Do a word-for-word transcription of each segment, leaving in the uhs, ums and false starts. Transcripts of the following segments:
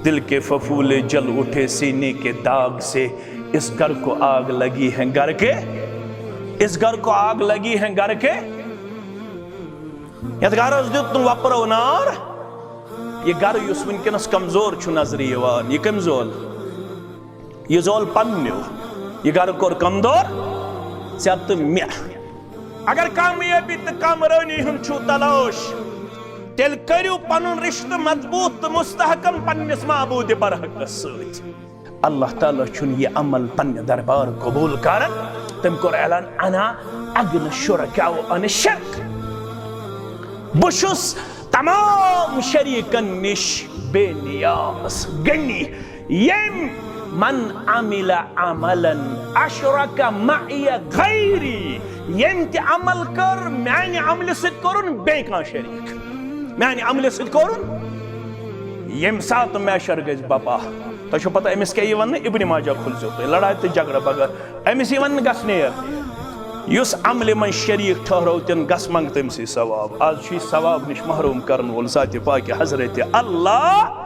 دل کے پھپھولے جل اٹھے سینے کے داغ سے، اس گھر کو آگ لگی ہے گھر کے، اس گھر کو آگ لگی ہے گھر کے۔ یتھ گھرس دیُت نہٕ وۄپرو نار۔ یہِ گھرٕ یُس وٕنکیٚنس کمزور چھُ نظرِ یِوان، یہِ کٔمۍ زول؟ یہِ زول پننیو۔ یہِ گھرٕ کوٚر کمزور ژےٚ تہٕ مےٚ۔ اگر کامیٲبی تہٕ کامرٲنی ہُنٛد چھُو تلاش، تیٚلہِ کٔرِو پنُن رشتہٕ مضبوٗط تہٕ مستحکم پننِس معبوٗدِ برحقس سۭتۍ۔ اللہ تعالیٰ چھُنہٕ یہِ عمل پننہِ دربار قبوٗل کران۔ تٔمۍ کوٚر اعلان، "انا اغنی الشرکاء عن الشرک۔" بہٕ چھُس تمام شریٖکن نِش بے نیاز، غنی۔ ییٚمۍ، "من عمل عملا اشرک معی غیری"، ییٚمۍ تہِ عمل کٔر، میانہِ عملہِ سۭتۍ کوٚرُن بیٚیہِ کانٛہہ شریٖک۔ میانہِ عملہِ سۭتۍ کوٚرُن۔ ییٚمہِ ساتہٕ محشر گژھِ بپا، تۄہہِ چھو پتہ أمِس کیٛاہ یی وننہٕ؟ ابن ماجہ کھُلزیو تُہۍ، لڑایہِ تہٕ جھگڑٕ بغٲر۔ أمِس یی وننہٕ، "گژھ نیر۔" یُس عملہِ منٛز شریٖک ٹھٔہرو تِن، گژھ منٛگ تٔمۍ سٕے ثواب۔ آز چھُ یہِ ثواب نِش محروم کرن وول ذاتِ پاکہِ حضرت اللہ۔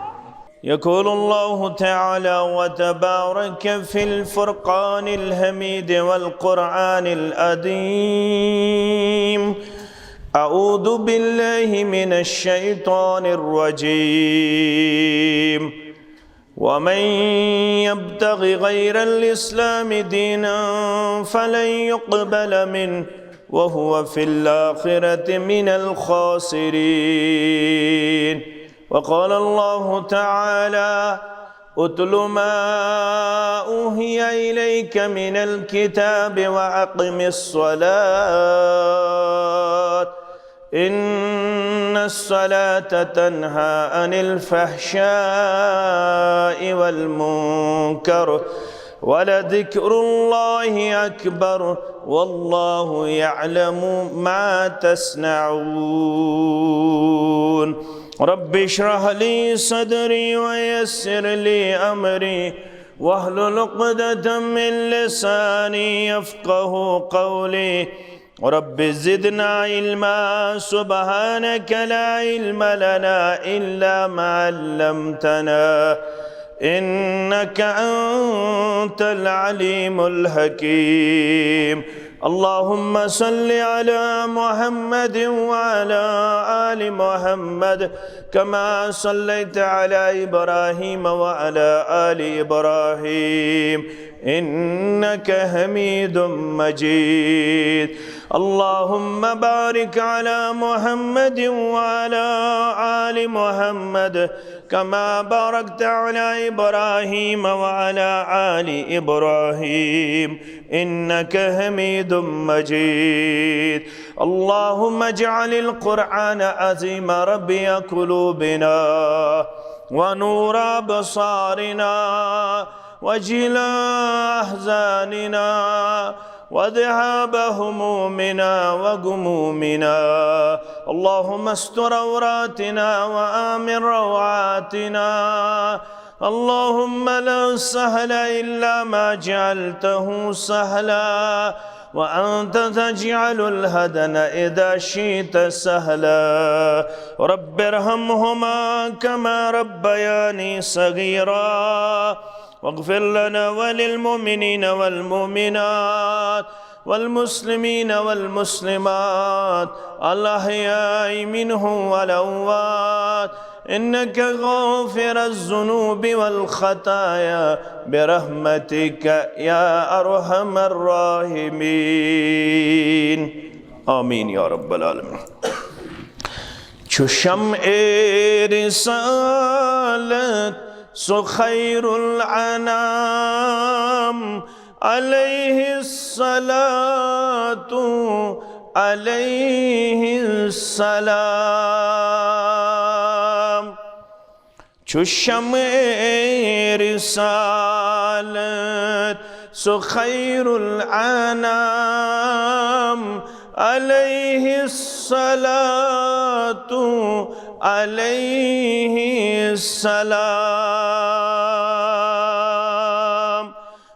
يقول الله تعالى وتبارك في الفرقان الحميد والقرآن العظيم: أعوذ بالله من الشيطان الرجيم. ومن يبتغ غير الإسلام دينا فلن يقبل منه وهو في الآخرة من الخاسرين. وقال الله تعالى: اتل ما أوحي إليك من الكتاب وأقم الصلاة إن الصلاة تنهى عن الفحشاء والمنكر ولذكر الله أكبر والله يعلم ما تصنعون. رب اشرح لي صدري ويسر لي أمري واحلل عقدة من لساني يفقه قولي. رب زدنا علما، سبحانك لا علم لنا إلا ما علمتنا إنك أنت العليم الحكيم. اللهم صل على محمد وعلى آل محمد كما صليت على إبراهيم وعلى آل إبراهيم إنك حميد مجيد. اللهم بارك على محمد وعلى آل محمد كما باركت على إبراهيم وعلى آل إبراهيم إنك حميد مجيد. اللهم اجعل القرآن العظيم ربيع قلوبنا ونور أبصارنا وجلاء أحزاننا وذهاب همومنا وغمومنا. اللهم استر عوراتنا وآمن روعاتنا. اللهم لا سهل إلا ما جعلته سهلا وأنت تجعل الحزن إذا شئت سهلا. رب ارحمهما كما ربياني صغيرا. واغفر لنا وللمؤمنين والمؤمنات والمسلمين والمسلمات الأحياء منهم والأموات إنك غافر الذنوب والخطايا برحمتك يا أرحم الراحمين. آمين يا رب العالمين. چھُ شمع رسالت سُہ خیر الانام علیہ الصلاۃ، علیہ السلام۔ چھُ شمع رسالت سُہ خیر الانام علیہ الصلاۃ، علیہ السلام۔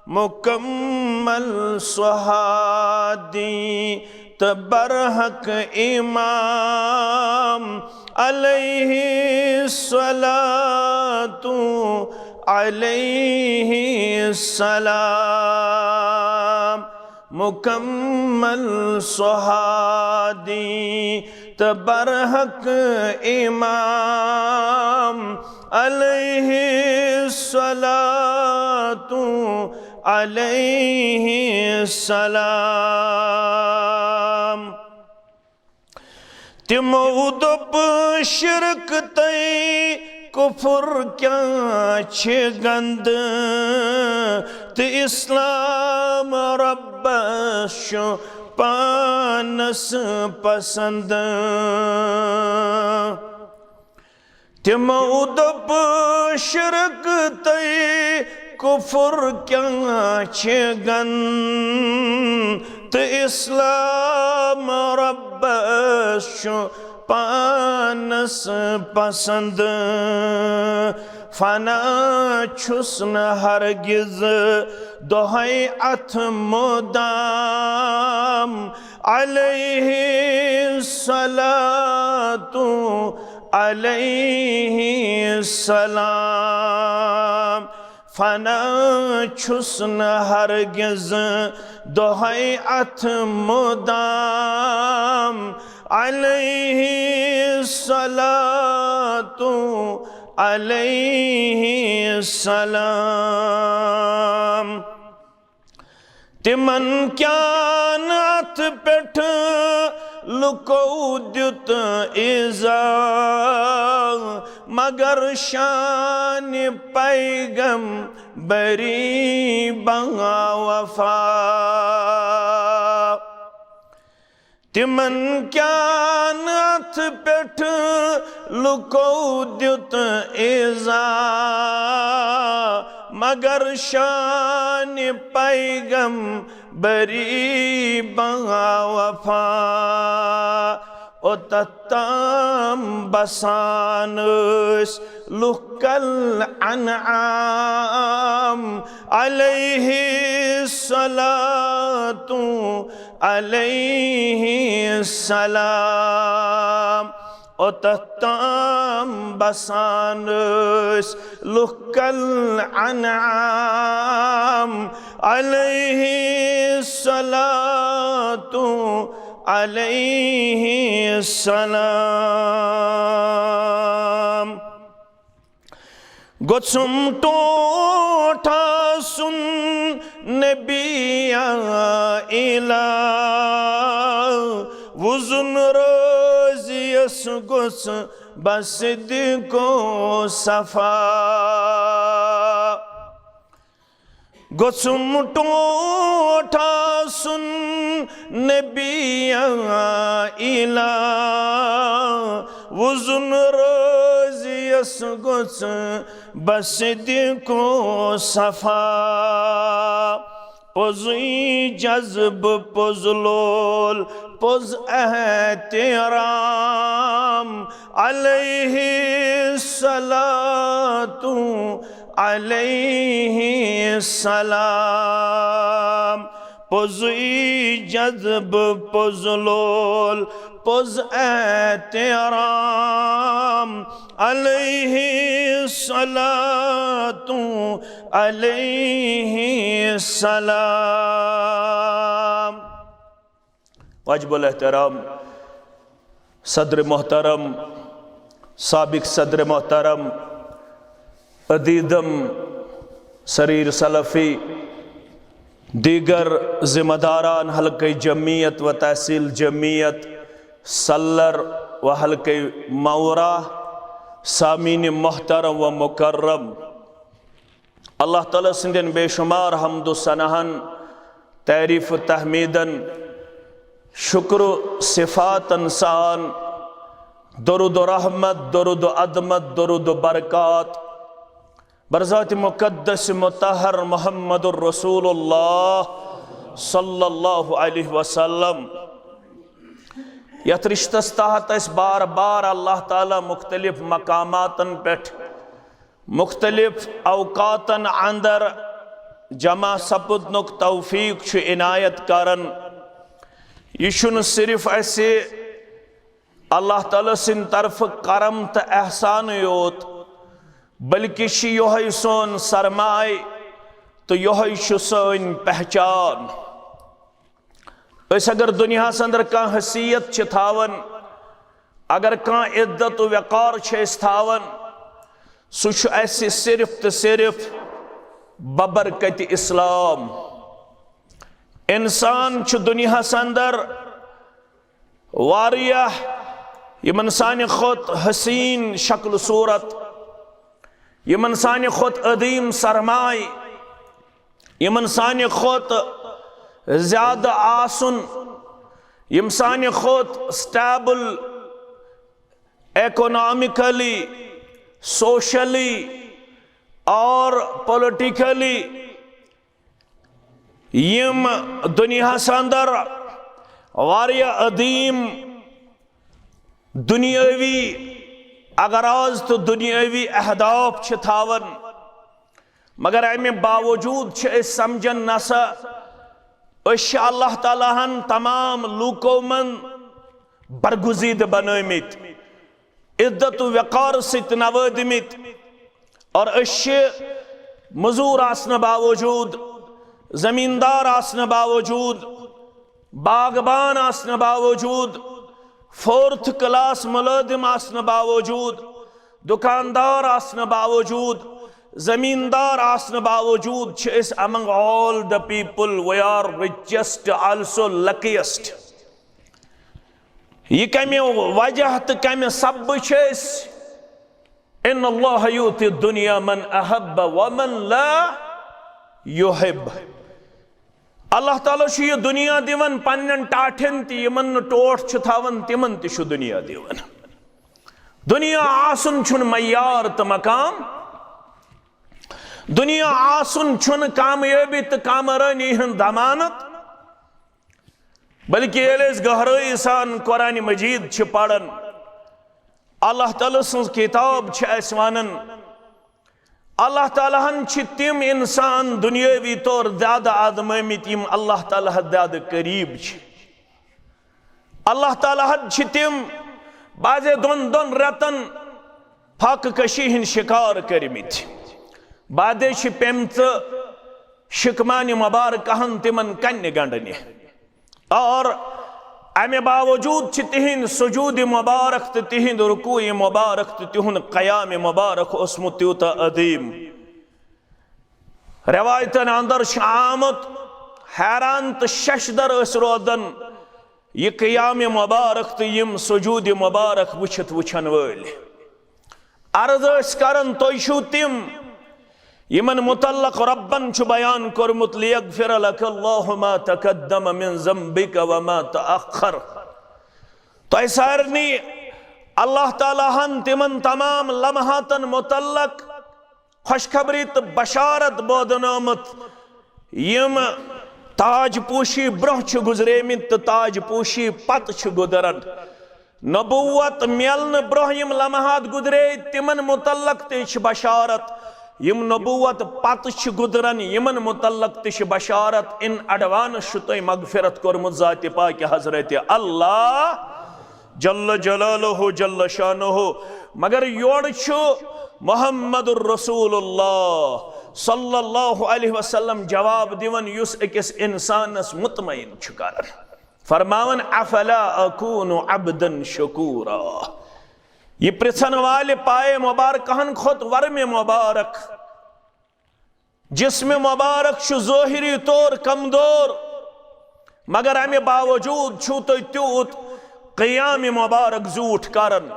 مکمل سُہ ہادی تہٕ برحق امام علیہ الصلاۃ، علیہ السلام، مکمل سہادی تہٕ برحق امام علیہ الصلوۃ علیہ السلام۔ تِمو دوٚپ، شرک تہٕ کفر کیٛاہ چھِ گنٛد، تہٕ اسلام رۄبس چھُ پانس پسند۔ تِمو دوٚپ، شرک تہٕ کفر کیٛاہ چھِ گنٛد، تہٕ اسلام رۄبس چھُ پانس پسند۔ فنا چھُس نہٕ ہرگز دۄہے اتھ مدام علیہ الصلوۃ علیہ السلام۔ فنا چھُس نہٕ ہرگز دۄہے اتھ مدام علیہ الصلوۃ علیہ السلام۔ تِمن کیٛاہ نہٕ اتھ پٮ۪ٹھ لُکو دیُت ایزا، مگر شانِ پیغمبری با وفا۔ تِمن کیٛاہ نہٕ اتھ پٮ۪ٹھ لُکو دیُت ایزا، مگر شانِ پیغمبری با وفا۔ اوٚتتھ تام بسان ٲسۍ لُکھ کل انعام علیہ الصلوۃ علیہ السلام۔ اوٚتتھ تام بسان ٲسۍ لُکھ کل انعام علیہ الصلوۃ علیہ السلام۔ گوٚژھُم ٹوٹھ آسُن نبی الہ، وُزُن روزیَس گوٚژھ بصدق و صفا۔ گوٚژھُم ٹوٹھ آسُن نبی الہ، وُزُن روزیَس گوٚژھ بصدق و صفا۔ پوٚزُے جذبہٕ، پوٚز لول، پوٚز احترام علیہ الصلوۃ علیہ السلام۔ پوٚزُے جذبہٕ، پوٚز لول، پوٚز احترام علیہ الصلوۃ علیہ السلام۔ واجب الاحترام صدر محترم، سابق صدر محترم، عدیدم سریر سلفی، دیگر ذمہ داران حلقہ جمعیت و تحصیل جمعیت سلر و حلقہ مورہ، سامعین محترم و مکرم، اللہ تعالیٰ سٕنٛدٮ۪ن بے شمار حمد و ثناہن، تعریف و تحمیدن، شکر و صفاتن سان، درود و رحمت، درود و عظمت، درود و برکات بر ذات مقدس مطہر محمد الرسول اللہ صلی اللہ علیہ وسلم۔ یتھ رشتس تحت اسہِ بار بار اللہ تعالیٰ مختلف مقاماتن پٮ۪ٹھ مختلف اوقاتن اندر جمع سپدنُک توفیق چھُ عنایت کران۔ یہِ چھُنہٕ صرف اسہِ اللہ تعالیٰ سٕنٛدِ طرفہٕ کرم تہٕ احسانٕے یوت، بلکہ چھِ یۄہے سون سرمایہ تہٕ یۄہے چھُ سٲنۍ پہچان۔ أسۍ اگر دُنیاہس اندر کانٛہہ حیثیت چھِ تھاوان، اگر کانٛہہ عزت و وقار چھِ أسۍ تھاوان، سُہ چھُ اَسہِ صرف تہٕ صرف ببرکت اسلام۔ انسان چھُ دُنیاہس اندر واریاہ یِمن سانہِ کھۄتہٕ حسین شکل صورت، یِمن سانہِ کھۄتہٕ عظیم سرمایہ، یِمن سانہِ کھۄتہٕ زیادٕ آسُن، یِم سانہِ کھۄتہٕ stable economically, socially اور politically، یِم دُنیاہس اندر واریاہ عظیم دُنیٲوی اغراض تہٕ دُنیٲوی اہداف چھِ تھاوان، مگر امہِ باوجود چھِ أسۍ سمجھان، نسا، أسۍ چھِ اللہ تعالیٰ ہن تمام لوٗکو منٛز برگزیدٕ بنٲومٕتۍ، عزت و وقار سۭتۍ نوٲدمٕتۍ، اور أسۍ چھِ مزور آسنہٕ باوجود، زمیندار آسنہٕ باوجود، باغبان آسنہٕ باوجود، fourth class ملٲزم آسنہٕ باوجود، دکاندار آسنہٕ باوجود، زمیندار آسنہٕ باوجود چھِ أسۍ among all the people we are richest, also luckiest۔ یہِ کمہِ وجہ تہٕ کمہِ سببہٕ چھِ أسۍ؟ ان اللہ یؤتی الدنیا من احب ومن لا یحب۔ اللہ تعالیٰ چھُ یہِ دُنیا دِوان پننٮ۪ن ٹاٹھٮ۪ن تہِ، یِمن نہٕ ٹوٹھ چھُ تھاوان، تِمن تہِ چھُ دُنیا دِوان۔ دُنیا آسُن چھُنہٕ معیار تہٕ مقام، دُنیا آسُن چھُنہٕ کامیٲبی تہٕ کامرٲنی ہُنٛد ضمانت، بلکہ ییٚلہِ أسۍ گہرٲیی سان قرآن مجید چھِ پران، اللہ تعالیٰ سٕنٛز کتاب چھِ اَسہِ ونان، اللہ تعالیٰ ہن چھِ تِم انسان دُنیٲوی طور زیادٕ آزمٲومٕتۍ، یِم اللہ تعالیٰ ہس زیادٕ قریب چھِ۔ اللہ تعالیٰ ہن چھِ تِم بعضے دۄن دۄن رٮ۪تن فاقہٕ کشی ہٕنٛدۍ شکار کٔرمٕتۍ، بعضے چھِ پیمژٕ شکمانہِ مبارکہن تِمن کنہِ گنڈنہِ۔ اور امہِ باوجود چھِ تِہنٛدۍ سجود مبارک تہٕ تِہنٛدۍ رکوع مبارک تہٕ تِہُنٛد قیام مبارک اوسمُت تیوٗتاہ عظیم۔ روایتن اندر چھُ آمُت، حیران تہٕ ششدر ٲسۍ روزان یہِ قیام مبارک تہٕ یِم سجود مبارک وٕچھِتھ وٕچھن وٲلۍ۔ عرض ٲسۍ کران، تُہۍ چھِو تِم یِمن متعلق ربن چھُ بیان کوٚرمُت، "لیغفر لک اللہ ما تقدم من ذنبک وما تأخر"۔ تۄہہِ سارنٕے اللہ تعالیٰ ہن تِمن تمام لمحاتن متعلق خوشخبری تہٕ بشارت بوزنٲومٕژ، یِم تاج پوشی برونٛہہ چھِ گُزریمٕتۍ تہٕ تاج پوشی پتہٕ چھِ گُزران۔ نبوت میلنہٕ برونٛہہ یِم لمحات گُزرے، تِمن متعلق تہِ چھِ بشارت۔ یِم نبوت پتہٕ چھِ گُزران، یِمن متعلق تہِ چھِ بشارت۔ In advance چھُ تۄہہِ مغفرت کوٚرمُت ذاتِ پاکِ حضرت اللہ جل جلالہ جل شانہ۔ مگر یورٕ چھُ محمد رسول اللہ صلی اللہ علیہ وسلم جواب دِوان، یُس أکِس انسانس مطمئن چھُ کران۔ فرماوان، "افلا اکون عبدا شکورا"۔ یہِ پرژھن والہِ پایہِ مبارکہن کھوٚت ورمہِ مبارک۔ جسم مبارک چھُ ظٲہری طور کمزور، مگر امہِ باوجود چھُو تُہۍ تیوٗت قیام مبارک زیوٗٹھ کران۔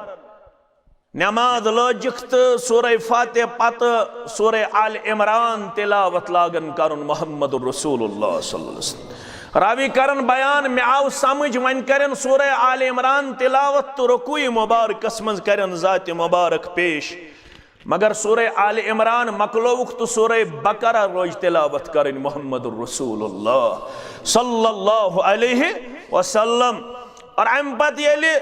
نماز لٲجِکھ تہٕ سورہ فاتحہ پتہٕ سورہ آل عمران تلاوت لاگان کرُن محمد رسول اللہ صلی اللہ علیہ وسلم۔ راوی کرن بیان، مےٚ آو سمجھ، وۄنۍ کرن سورہ آل عمران تلاوت تہٕ رکوع مبارکس منٛز کرن ذات مبارک پیش۔ مگر سورہ آل عمران مۄکلووُکھ تہٕ سورہ بقرہ روزِ تلاوت کرٕنۍ محمد رسول اللہ صلی اللہ علیہ وسلم۔ اور امہِ پتہٕ ییٚلہِ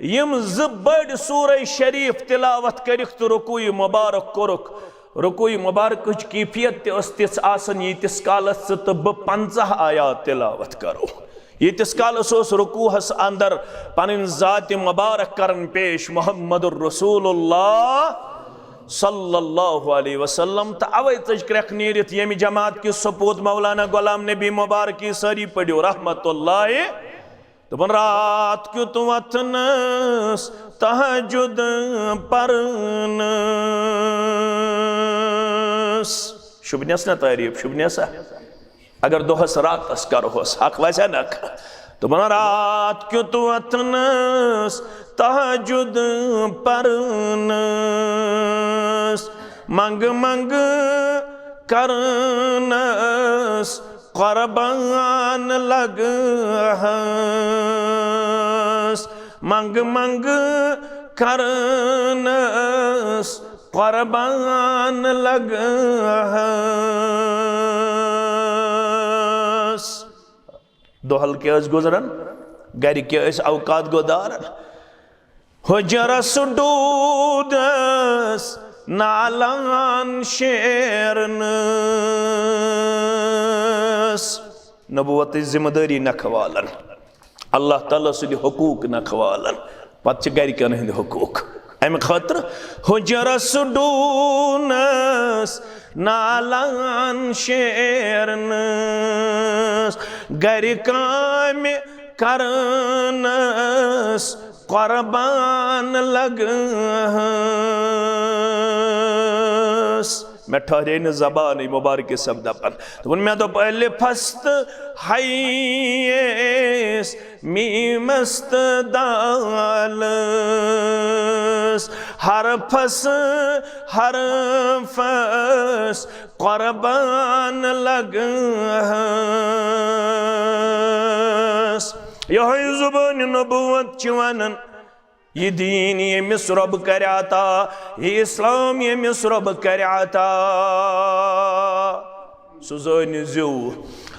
یِم زٕ بٔڑۍ سورہ شریف تلاوت کٔرِکھ تہٕ رکوع مبارک کوٚرُکھ، رکوع مبارکٕچ کیفیت تہِ ٲس تِژھ آسان، ییٖتِس کالس ژٕ تہٕ بہٕ پنٛژاہ آیات تلاوت کرو۔ ییٖتِس کالس اوس رکوعس اندر پنٕنۍ ذات مبارک کران پیش محمد رسول اللہ۔ صلی اللہ علیہ وسلم۔ تہٕ اوے ژٔج کرٛٮ۪کھ نیٖرِتھ ییٚمہِ جماعت کہِ سپوت مولانا غلام نبی مبارکی سٲری پٔرِو رحمت اللہ۔ دوٚپُن، رات کیُتھ وۄتھنَس تہجد پرنَس۔ شُبنس نا تعریف، شُبنس ہا؟ اگر دۄہس راتس کرہوس، حق وسیا نکھ؟ دوٚپُن، رات کیُتھ وۄتھنَس تہجد پرنَس، منگہٕ منگہٕ کرنَس قربان لگہس، منگہٕ منگہٕ کرنَس قربان لگہس۔ دۄہل کیٛاہ ٲسۍ گُزران، گرِ کیٛاہ ٲسۍ اوقات گُزاران۔ حجرس ڈوٗدس نالان شیرنس۔ نبوتٕچ ذمہٕ دٲری نکھٕ والان، اللہ تعالیٰ سٕنٛدِ حقوٗق نکھٕ والان۔ پتہٕ چھِ گرِکٮ۪ن ہٕنٛدۍ حقوٗق۔ امہِ خٲطرٕ حجرس ڈوٗنس نالان شیرنس، گرِ کامہِ کرنس قربان لگہس۔ مےٚ ٹھہرے نہٕ زبانٕے، مبارکہِ صٲب دپان۔ دوٚپُن، مےٚ دوٚپ الفس تہٕ ہیس، میٖمس تہٕ دالس، حرفس حرفس قربان لگہس۔ یہوے زبان نبوت چھِ ونان، یہِ دیٖن ییٚمِس رۄب کرِ عطا، یہِ اسلام ییٚمِس رۄب کرِ عطا، سُہ زٲنِو زیوٗ۔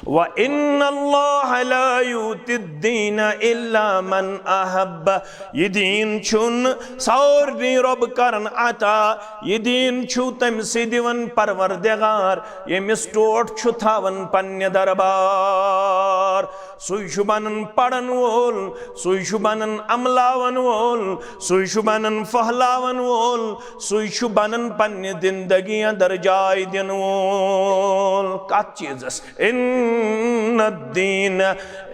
وَإِنَّ اللَّهَ لَا يُؤْتِي الدِّينَ إِلَّا مَنْ أَحَبَّ۔ یہِ دیٖن چھُنہٕ سارنٕے رۄب کران عطا، یہِ دیٖن چھُ تٔمۍ سٕے دِوان پروردگار، ییٚمِس ٹوٹھ چھُ تھاوان پننہِ دربار۔ سُے چھُ بنان پرن وول، سُے چھُ بنان عملاون وول، سُے چھُ بنان پھہلاون وول، سُے چھُ بنان پننہِ زندگی اندر جاے دِنہٕ وول۔ کتھ چیٖزس؟ ان الدین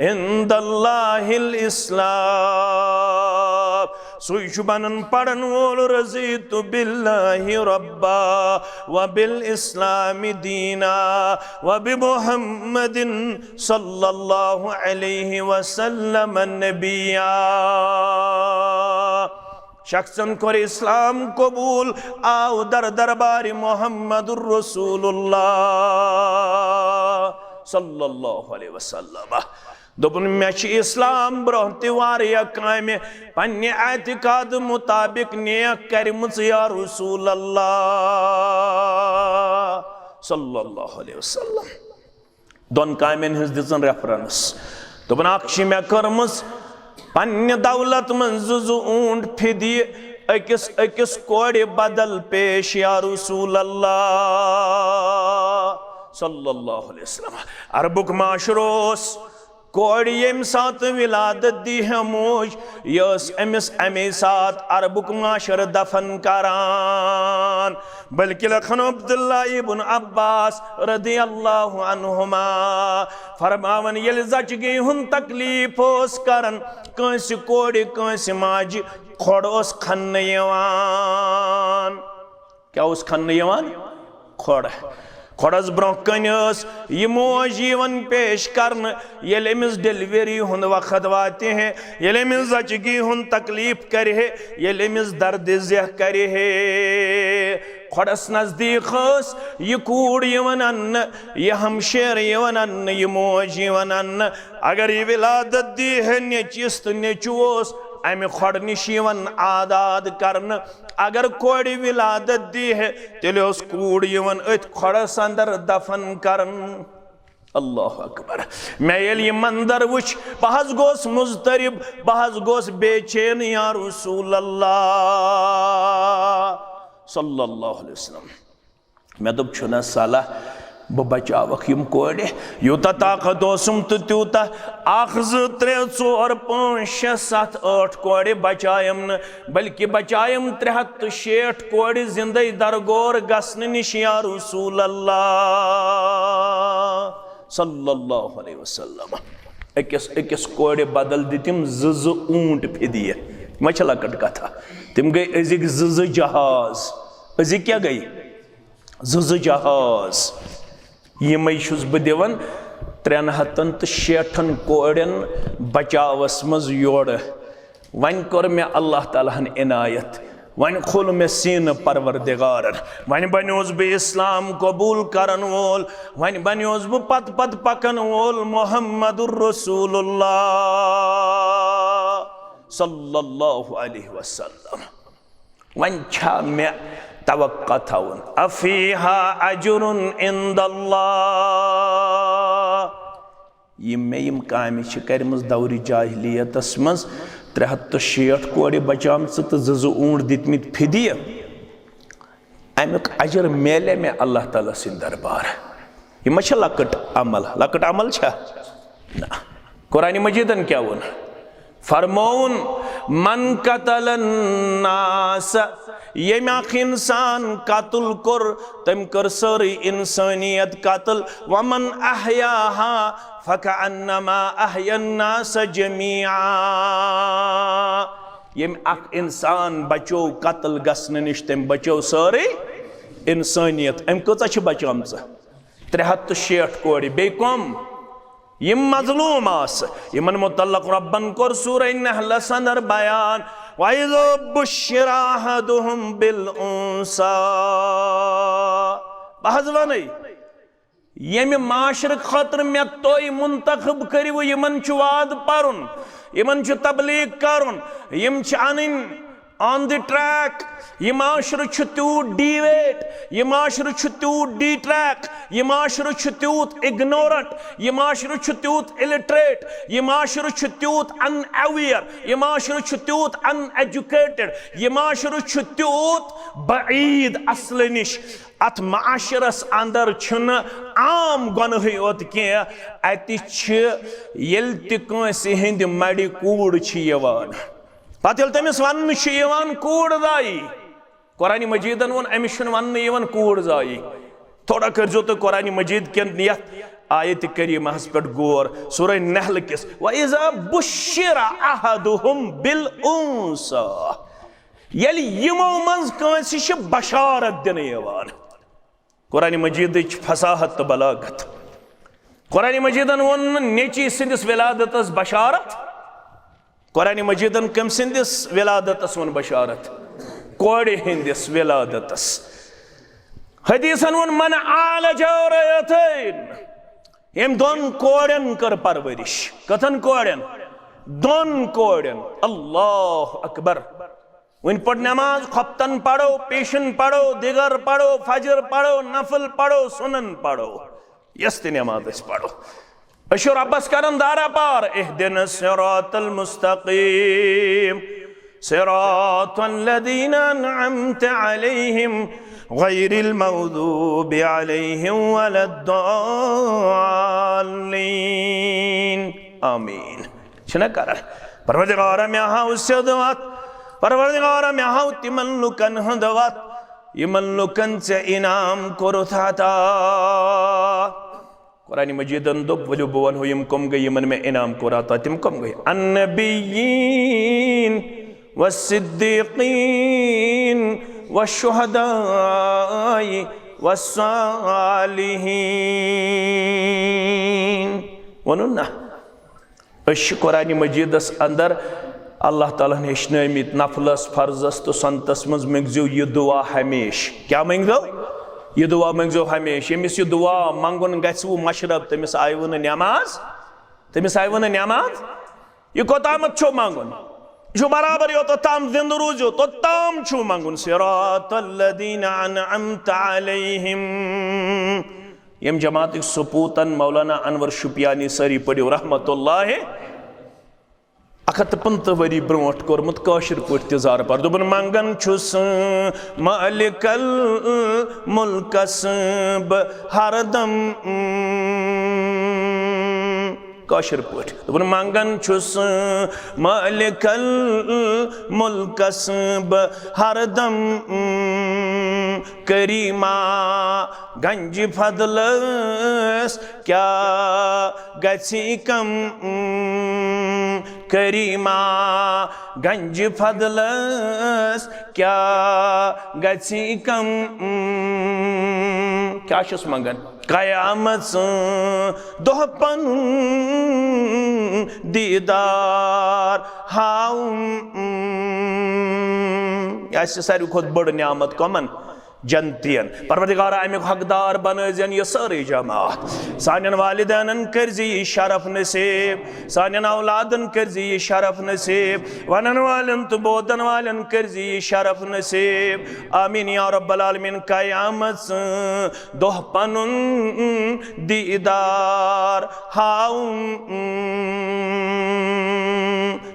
عند اللہ الاسلام۔ سُے چھُ بنان پرن وول، رضیت باللہ ربا وبالاسلام دینا وبمحمد صلی اللہ علیہ وسلم نبیا۔ شخصن کوٚر اسلام قبول، آو در دربار محمد رسول اللہ صلی اللہ علیہ وسلم۔ دوٚپُن، مےٚ چھِ اسلام برونٛہہ تہِ واریاہ کامہِ پننہِ اعتقاد مطابق نیک کرِمٕژ یا رسول اللہ صلی اللہ علیہ وسلم۔ دۄن کامٮ۪ن ہٕنٛز دِژٕن ریفرنس۔ دوٚپُن، اکھ چھِ مےٚ کٔرمٕژ پننہِ دولت منٛز زٕ زٕ اوٗنٹ فدیہِ أکِس أکِس کورِ بدل پیش یا رسول اللہ صلی اللہ علیہ وسلم۔ عربُک معاشرٕ اوس، کورِ ییٚمہِ ساتہٕ ولادت دی ہے موج، یہِ ٲس أمِس اَمے ساتہٕ عربُک معاشرٕ دفن کران۔ بلکہِ لیکھن عبداللہ ابن عباس رضی اللہ عنہما فرماوان، ییٚلہِ زچگی ہُنٛد تکلیف اوس کران کٲنٛسہِ کورِ، کٲنٛسہِ ماجہِ، کھۄڈ اوس کھننہٕ یِوان۔ کیٛاہ اوس کھننہٕ یِوان؟ کھۄڈ۔ کھۄڈس برونٛہہ کنہِ ٲس یہِ موج یِوان پیش کرنہٕ، ییٚلہِ أمِس ڈیلیوری ہُنٛد وقت واتہِ ہے، ییٚلہِ أمِس زچگی ہُنٛد تکلیف کرِ ہے، ییٚلہِ أمِس دردِ زیہ کرِ ہے۔ کھۄڈس نزدیٖک ٲس یہِ کوٗر یِوان اننہٕ، یہِ ہمشیر یِوان اننہٕ، یہِ موج یِوان اننہٕ۔ اگر یہِ ولادت دی ہے نیٚچوِس تہٕ نیٚچو اوس امہِ کھۄڈٕ نِش یِوان آزاد کرنہٕ۔ اگر کورِ ولادت دی ہے، تیٚلہِ اوس کوٗر یِوان أتھۍ کھۄڈس اندر دفن کرنہٕ۔ اللہ اکبر۔ مےٚ ییٚلہِ یہِ منظر وُچھ، بہٕ حظ گوس مضطرب، بہٕ حظ گوس بے چین یا رسول اللہ صلی اللہ علیہ وسلم۔ مےٚ دوٚپ، چھُنہ صلاح بہٕ بچاوکھ یِم کورِ۔ یوٗتاہ طاقت اوسُم تہٕ تیوٗتاہ، اکھ، زٕ، ترٛےٚ، ژور، پانٛژھ، شےٚ، ستھ، ٲٹھ کورِ بچایم نہٕ، بلکہِ بچایم ترٛےٚ ہتھ تہٕ شیٹھ کورِ زندے درگور گژھنہٕ نِش، یا رسول اللہ صلی اللہ علیہ وسلم۔ أکِس أکِس کورِ بدل دِتِم زٕ زٕ اوٗنٹ فدیہ۔ یہِ ما چھِ لۄکٕٹ کتھا؟ تِم گٔے أزِکۍ زٕ زٕ جہاز۔ أزِکۍ کیٛاہ گٔے؟ زٕ زٕ جہاز۔ یِمے چھُس بہٕ دِوان ترٛٮ۪ن ہتن تہٕ شیٹھن کورٮ۪ن بچاوس منٛز یورٕ۔ وۄنۍ کوٚر مےٚ اللہ تعالیٰ ہن عنایت، وۄنۍ کھوٚل مےٚ سیٖنہٕ پروردگارن، وۄنۍ بنیوس بہٕ اسلام قبول کرن وول، وۄنۍ بنیوس بہٕ پتہٕ پتہٕ پکن وول محمد رسول اللہ صلی اللہ علیہ وسلم۔ وۄنۍ چھا مےٚ توقع تھاوُن؟ افیہا اجر عند اللہ۔ یِم مےٚ یِم کامہِ چھِ کَرِمٕژ دورِ جاہلیتس منٛز، ترٛےٚ ہتھ تہٕ شیٹھ کورِ بچامژٕ تہٕ زٕ زٕ اوٗنٹ دِتمٕتۍ فدیہ، اَمیُک اجر میلے مےٚ اللہ تعالیٰ سٕنٛدِ دربار۔ یہِ ما چھےٚ لۄکٕٹ عمل؟ لۄکٕٹ عمل چھا؟ نہ۔ قرآن مجیدن کیٛاہ ووٚن؟ فرمووُن، من قتل الناس، ییٚمۍ اکھ انسان قتل کوٚر، تٔمۍ کٔر سٲرٕے انسٲنیت قتل، ومن احیاہا فکأنما احیا الناس جمیعا۔ ییٚمۍ اکھ انسان بچو قتل گژھنہٕ نِش، تٔمۍ بچو سٲرٕے انسٲنیت۔ أمۍ کۭژاہ چھِ بچٲمژٕ؟ ترٛےٚ ہتھ تہٕ شیٹھ کورِ۔ بیٚیہِ کم؟ یِم مظلوم آسہٕ، یِمن متعلق رۄبن کوٚر سورہ نحلس اندر بیان، وَإِذَا بُشِّرَ أَحَدُهُم بِالْأُنثَىٰ۔ بہٕ حظ وَنَے، ییٚمہِ معاشرٕ خٲطرٕ مےٚ تُہۍ منتخب کٔرِو، یِمن چھُ وعظ پرُن، یِمن چھُ تبلیغ کرُن، یِم چھِ انٕنۍ on the track۔ یہِ معاشرٕ چھُ تیوٗت deviate، یہِ معاشرٕ چھُ تیوٗت detrack، یہِ معاشرٕ چھُ تیوٗت ignorant، یہِ معاشرٕ چھُ تیوٗت illiterate، یہِ معاشرٕ چھُ تیوٗت unaware، یہِ معاشرٕ چھُ تیوٗت uneducated، یہِ معاشرٕ چھُ تیوٗت بعیٖد اصلہٕ نِش۔ اتھ معاشرس اندر چھُنہٕ عام گۄنہٕے یوت کینٛہہ، اتہِ چھِ، ییٚلہِ تہِ کٲنٛسہِ ہٕنٛدِ مَرِ کوٗر چھِ یِوان، پتہٕ ییٚلہِ تٔمِس وننہٕ چھُ یِوان، کوٗر زایہِ۔ قرآن مجیدن ووٚن، أمِس چھُنہٕ وننہٕ یِوان کوٗر زایہِ۔ تھوڑا کٔرۍزیو تُہۍ قرآن مجید کٮ۪ن یتھ آیت کریمہس پٮ۪ٹھ غور، سورہ نحل کِس، وَإِذَا بُشِّرَ أَحَدُهُم بِالْأُنثَىٰ۔ ییٚلہِ یِمو منٛز کٲنٛسہِ چھِ بشارت دِنہٕ یِوان۔ قرآن مجیدٕچ فصاحت تہٕ بلاغت۔ قرآن مجیدن ووٚن نہٕ نیٚچی سٕنٛدِس ولادتس بشارت، قرآن مجیدن کٔمۍ سٕنٛدِس ولادتس ووٚن بشارت؟ کورِ ہٕنٛدِس ولادتس۔ حدیثن ووٚن، من عال جارتین، ییٚمۍ دۄن کورٮ۪ن کٔر پرورش۔ کٔژن کورٮ۪ن؟ دۄن کورٮ۪ن۔ اللہ اکبر۔ وۄنۍ پٔر نماز، خۄفتن پرو، پیشن پرو، دِگر پرو، فجر پرو، نفل پرو، سنن پرو، یۄس تہِ نماز أسۍ پرو، أسۍ چھِ رۄبس کران دارا پار، اهدنا الصراط المستقيم، صراط الذين أنعمت عليهم، غير المغضوب عليهم ولا الضالين۔ آمین۔ چھِنہ کران؟ پروردگارا، مےٚ ہاو سیوٚد وتھ۔ پروردگارا، مےٚ ہاو تِمن لُکن ہُنٛد وتھ، یِمن لُکن ژےٚ انعام کوٚرُتھ عطا۔ قرآن مجیدن دوٚپ، ؤلِو بہٕ ونہو یِم کم گٔے یِمن مےٚ انعام کوٚر عطا۔ تِم کم گٔے؟ النبیین والصدیقین والشہداء والصالحین۔ ووٚنُن نا؟ أسۍ چھِ قرآن مجیدس اندر اللہ تعالیٰ ہن ہیٚچھنٲومٕتۍ نفلس، فرضس تہٕ سنتس منٛز، مٔنگزیو یہِ دعا ہمیشہِ۔ کیٛاہ مٔنگزیو؟ یہِ دعا مٔنگزیو ہمیشہِ۔ ییٚمِس یہِ دعا منٛگُن گژھِ وُ مشرب، تٔمِس آیہِ وُ نہٕ نٮ۪ماز، تٔمِس آیہِ وُ نہٕ نٮ۪ماز۔ یہِ کوٚتامَتھ چھُو منٛگُن؟ یہِ چھُ برابر یوٚتَتھ تام زِندٕ روٗزِو، توٚت تام چھُو منٛگُن۔ صراط الذین انعمت علیہم۔ ییٚمہِ جماعتٕکۍ سپوٗتن مولانا انور شُپیانی سٲری پٔرِو رحمت اللہ۔ اکھ ہتھ تہٕ پٕنٛژٕہ ؤری برونٛٹھ کوٚرمُت کٲشِر پٲٹھۍ تہِ زارٕ پار۔ دوٚپُن، منٛگان چھُس مٲلِکَل مُلکَس بہٕ ہردم، کٲشِر پٲٹھۍ۔ دوٚپُن، منٛگان چھُس مٲلِکَل مُلکَس بہٕ ہردم، کریما گنج فضلس کیا گژھی کم، کریما گنج فضلس کیا گژھی کم۔ کیا چھُس منگان؟ قیامت دۄہ پنُن دیدار ہاوُم۔ یہِ آسہِ ساروی کھۄتہٕ بٔڑ نعمت۔ کمن؟ جنتین۔ پروردگارا، امیُک حقدار بنٲوزٮ۪ن یہِ سٲرٕے جماعت۔ سانٮ۪ن والدینن کٔرزِ یہِ شرف نصیب، سانٮ۪ن اولادن کٔرزِ یہِ شرف نصیب، ونن والٮ۪ن تہٕ بوزن والٮ۪ن کٔرزِ یہِ شرف نصیب۔ آمین یا رب العالمین۔ قیامت دۄہ پنُن دیدار ہاوُم۔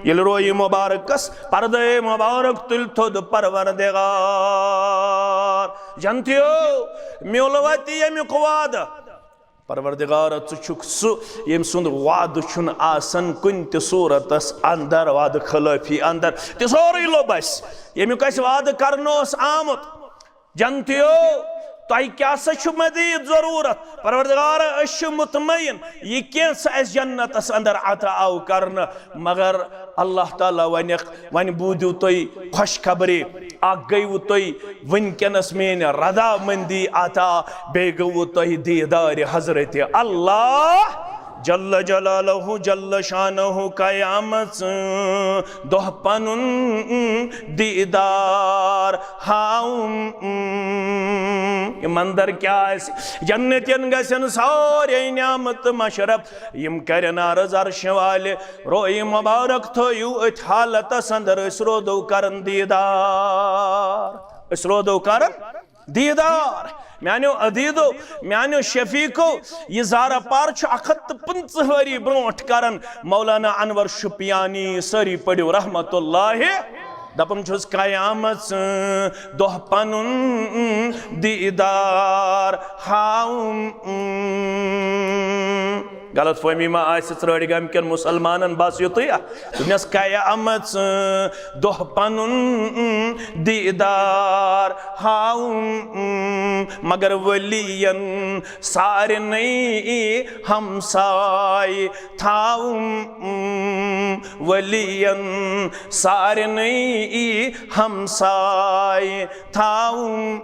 ییٚلہِ رویہِ مبارکس پردے مبارک تُلۍ تھوٚد پروردگار، جنتیو، میوٗلوا تہِ ییٚمیُک وعدٕ؟ پروردگار، ژٕ چھُکھ سُہ ییٚمۍ سُنٛد وعدٕ چھُنہٕ آسان کُنہِ تہِ صوٗرتس اندر، وعدٕ خلٲفی اندر۔ تہِ سورُے لوٚب اسہِ، ییٚمیُک اسہِ وعدٕ کرنہٕ اوس آمُت۔ جنتیو، تۄہہِ کیٛاہ سا چھُ مزید ضروٗرت؟ پروردگار، أسۍ چھِ مطمئن، یہِ کینٛہہ سا اَسہِ جنتس اندر عطا آو کرنہٕ، مگر اللہ تعالیٰ ونکھ، وۄنۍ بوٗزِو تُہۍ خوشخبری، اکھ گٔیوٕ تُہۍ وٕنکیٚنس میٛٲنۍ رضامندی عطا، بیٚیہِ گوٚوٕ تۄہہِ دیدارِ حضرت اللہ جل جلالہ جل شانہ۔ قیامت دۄہ پنُن دیدار ہاوُم۔ یہِ مندر کیٛاہ آسہِ؟ جنتین گژھن سارے نعمت مشرف، یِم کرن عرض عرشہِ والہِ، رویہِ مبارک تھٲیِو أتھۍ حالتس اندر، أسۍ رودو کرن دیدار، أسۍ رودو کرن دیدار۔ میانیو عزیزو، میانیو شفیقو، یہِ زارا پار چھُ اکھ ہتھ تہٕ پٕنٛژٕہ ؤری برونٛٹھ کران مولانا انور شُپیانی۔ سٲری پٔرِو رحمت اللہ۔ دپان چھُس، قیامت دۄہ پنُن دیدار ہاوُم۔ غلط فہمی ما آسہِ ژرٲڑِ گامہِ کٮ۪ن مُسلمانن؟ بس یُتُے۔ دوٚپنس، قیامت دۄہ پنُن دیدار ہاوُم، مگر ؤلین سارنٕے ہمساے تھاوُم، ؤلین سارنٕے ہمساے تھاوُم۔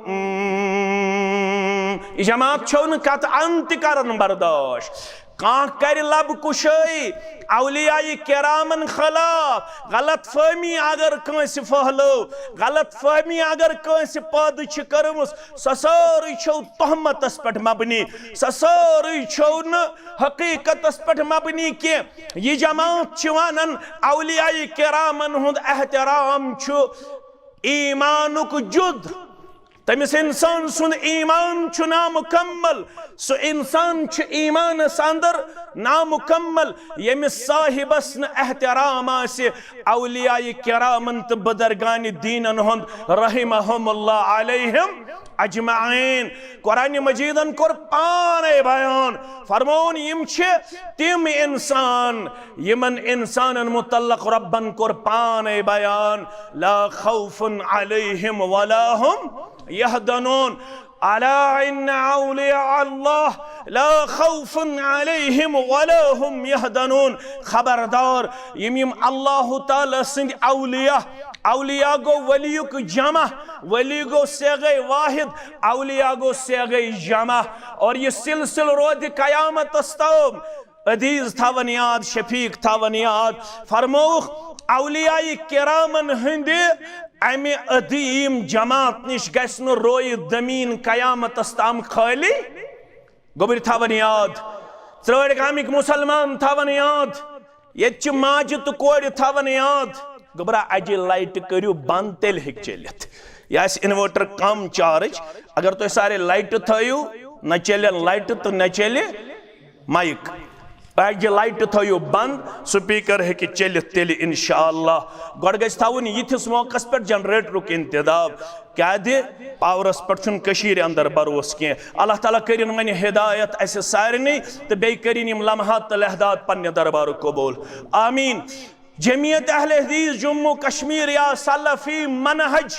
یہِ جماعت چھو نہٕ قطعاً تہِ کران برداشت۔ کانٛہہ کرِ لب کشٲیی اولیاء کرامن خلاف، غلط فہمی اگر کٲنٛسہِ پھٔہلٲو، غلط فہمی اگر کٲنٛسہِ پٲدٕ چھِ کٔرمٕژ، سۄ سٲرٕے چھو تہمتس پٮ۪ٹھ مبنی، سۄ سٲرٕے چھو نہٕ حقیقتس پٮ۪ٹھ مبنی کینٛہہ۔ یہِ جماعت چھِ ونان اولیاء کرامن ہُنٛد احترام چھُ ایمانُک جُز۔ تٔمِس انسان سُنٛد ایمان چھُ نامُکمل۔ سُہ انسان چھُ ایمانس اندر نامُکمل، ییٚمِس صاحبس نہٕ احترام آسہِ اولیاء کرامن تہٕ بزرگان دینن ہُنٛد، رحمہم اللہ علیہم اجمعین۔ قرآن مجیدن کوٚر پانے بیان، فرمووُن، یِم چھِ تِم انسان، یِمن انسانن متعلق ربن کوٚر پانے بیان، لا خوف علیہم ولا هم يحزنون۔ الا ان اولیاء اللہ لا خوف علیہم ولا هم يحزنون۔ خبردار، یِم یِم اللہ تعالیٰ سٕنٛدۍ اولیاء، اولیاء گوٚو ولیُک جمع، ولی گوٚو صیغہ واحد، اولیاء گوٚو صیغہ جمع۔ اور یہِ سلسلہٕ روزِ قیامتس تام۔ عزیز تھاون یاد، شفیق تھاون یاد، فرمووُکھ، اولیاء کرامن ہٕنٛدِ امہِ عظیم جماعت نِش گژھِ نہٕ رویہِ زمین قیامتس تام خٲلی۔ گوٚبرۍ تھاون یاد، ژرٲڑۍ گامٕکۍ مُسلمان تھاون یاد، ییٚتہِ چہِ ماجہِ تہٕ کورِ تھاون یاد۔ گوٚبرا، اجہِ لایٹہِ کٔرِو بنٛد، تیٚلہِ ہیٚکہِ چٔلِتھ۔ یہِ آسہِ inverter کم charge، اگر تُہۍ سارے لایٹہِ تھٲیِو، نہ چلن لایٹہِ تہٕ نہ چلہِ مایک۔ اکہِ لایٹہِ تھٲیِو بند، سپیکر ہیٚکہِ چٔلِتھ تیٚلہِ انشاءاللہ۔ گۄڈٕ گژھِ تھاوُن یِتھِس موقعس پٮ۪ٹھ جنریٹرُک انتظام۔ کیٛاہ دِ؟ پاورس پٮ۪ٹھ چھُنہٕ کٔشیٖرِ اندر بھروسہٕ کینٛہہ۔ اللہ تعالیٰ کٔرِن وۄنۍ ہدایت اسہِ سارنٕے، تہٕ بیٚیہِ کٔرِن یِم لمحات تہٕ لحظات پننہِ دربارُک قبول۔ آمین۔ جمعیت اہل حدیث جموں کشمیر یا سلفی منہج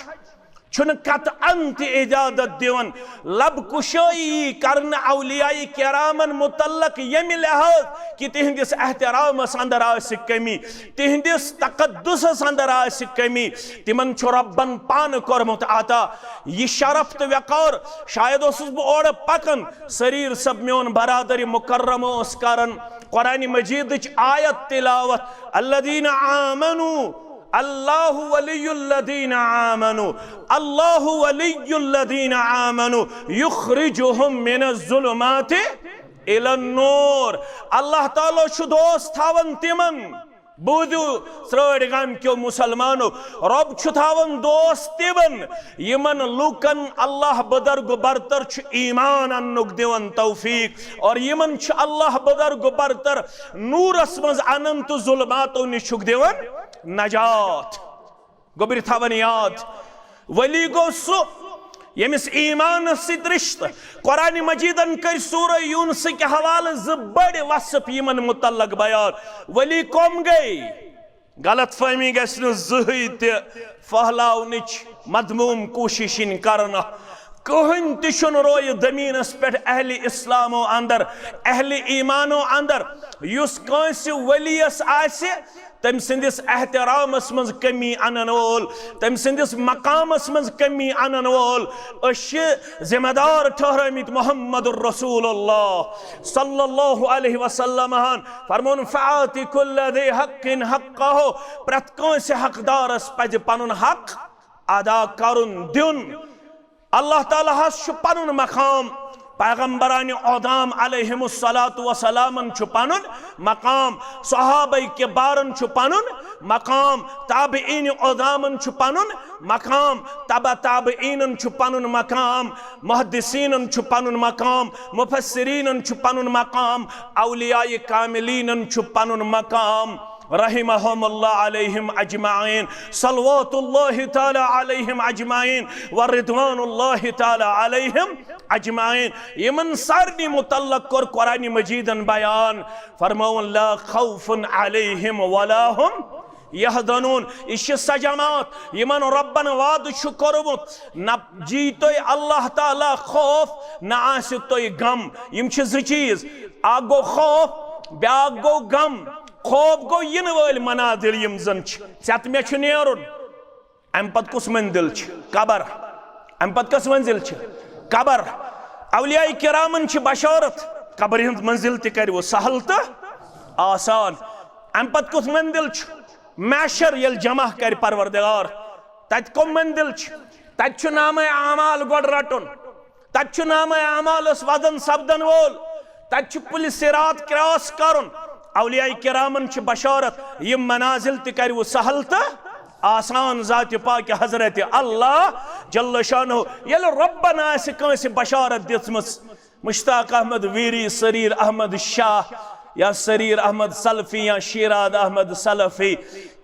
چھُنہٕ قطعاً تہِ اجازت دِوان لب کشٲیی کرنہٕ اولیاء کرامن متعلق، ییٚمہِ لحاظ کہِ تِہنٛدِس احترامس اندر آسہِ کمی، تِہنٛدِس تقدسس اندر آسہِ کمی۔ تِمن چھُ ربن پانہٕ کوٚرمُت عطا یہِ شرف تہٕ وقار۔ شاید اوسُس بہٕ اورٕ پکان، سریر صٲب میون برادر مکرم اوس کران قرآن مجیدٕچ آیت تلاوت، الذین آمنوا، اللہ ولی الذین آمنوا، اللہ ولی الذین آمنوا یخرجہم من الظلمات الی النور۔ اللہ تعالیٰ چھُ دوست تھاوان تِمن۔ بوٗزِو، ژرٲرۍ گامکیو مُسلمانو، رۄب چھُ تھاوان دوست تِمن، یِمن لوٗکن اللہ بدرگ برتر چھُ ایمان اننُک دِوان توفیق، اور یِمن چھُ اللہ بدرگ برتر نوٗرس منٛز انان تہٕ ظلماتو نِش چھُکھ دِوان نجات۔ گوٚبرِ تھاوان یاد، ولی گوٚو سُہ ییٚمِس ایمانس سۭتۍ رشتہٕ۔ قرآن مجیدن کٔرۍ سورہ یونس کہِ حوالہٕ زٕ بٔڑۍ وصف یِمن متعلق بیان۔ ولی کم گٔے؟ غلط فہمی گژھِ نہٕ زٕہٕے تہِ پھٔہلاونٕچ مذموم کوٗشش یِنۍ کرنہٕ۔ کٕہٕنۍ تہِ چھُنہٕ رویہِ زمینس پٮ۪ٹھ اہلِ اسلامو اندر، اہلِ ایمانو اندر، یُس کٲنٛسہِ ؤلیَس آسہِ تٔمۍ سٕنٛدِس احترامس منٛز کمی انن وول، تٔمۍ سٕنٛدِس مقامس منٛز کمی انن وول۔ أسۍ چھِ ذمہ دار ٹھہرٲمٕتۍ محمد رسول اللہ صلی اللہ علیہ وسلم ہن۔ فرمون، فآت کل ذی حق حقہ، پرٛٮ۪تھ کٲنٛسہِ حقدارس پزِ پنُن حق ادا کرُن، دیُن۔ اللہ تعالیٰ ہس چھُ پنُن مقام، پیغمبرانِ عظام علیہم الصلوۃ والسلامن چھُ پنُن مقام، صحابہ کبارن چھُ پنُن مقام، تابعین عظامن چھُ پنُن مقام، تبع تابعینن چھُ پنُن مقام، محدثینن چھُ پنُن مقام، مفسرینن چھُ پنُن مقام، اولیاء کاملینن چھُ پنُن مقام۔ رحمہم اللہ علیہم اجمعین، صلوات اللہ تعالیٰ علیہم اجمعین و رضوان اللہ تعالیٰ علیہم اجمعین۔ یِمن سارنٕے متعلق کوٚر قرآن مجیدن بیان، فرمووُن، لا خوف علیہم ولا هم یحزنون۔ یہِ چھِ سۄ جماعت یِمن رۄبن وعدٕ چھُ کوٚرمُت، نہ جی تۄہہِ اللہ تعالیٰ خوف، نہ آسہِ تۄہہِ غم۔ یِم چھِ زٕ چیٖز، اکھ گوٚو خوف، بیٛاکھ گوٚو غم۔ خوف گوٚو یِنہٕ وٲلۍ منازل یِم زن چھِ، ژےٚ تہٕ مےٚ چھُ نیرُن۔ امہِ پتہٕ کُس منزل چھِ؟ قبر۔ امہِ پتہٕ کۄس منزل چھِ؟ قبر۔ اولیاء کرامن چھِ بشارت، قبرِ ہٕنٛز منزل تہِ کرِوٕ سہل تہٕ آسان۔ امہِ پتہٕ کُس منزل چھُ؟ محشر، ییٚلہِ جمع کرِ پروردگار۔ تتہِ کۄم منزل چھِ؟ تتہِ چھُ نامہ اعمال گۄڈٕ رٹُن۔ تتہِ چھُ نامہ اعمالس وزن سپدن وول۔ تتہِ چھُ پُلہِ صراط کراس کرُن۔ اولیاء کرامن چھِ بشارت، یِم منازل تہِ کرِوٕ سہل تہٕ آسان ذاتِ پاکہِ حضرت اللہ جل شانہ۔ ییٚلہِ رۄبن آسہِ کٲنٛسہِ بشارت دِژمٕژ، مشتاق احمد ویری، سریر احمد شاہ یا سریر احمد سلفی یا شیراز احمد سلفی،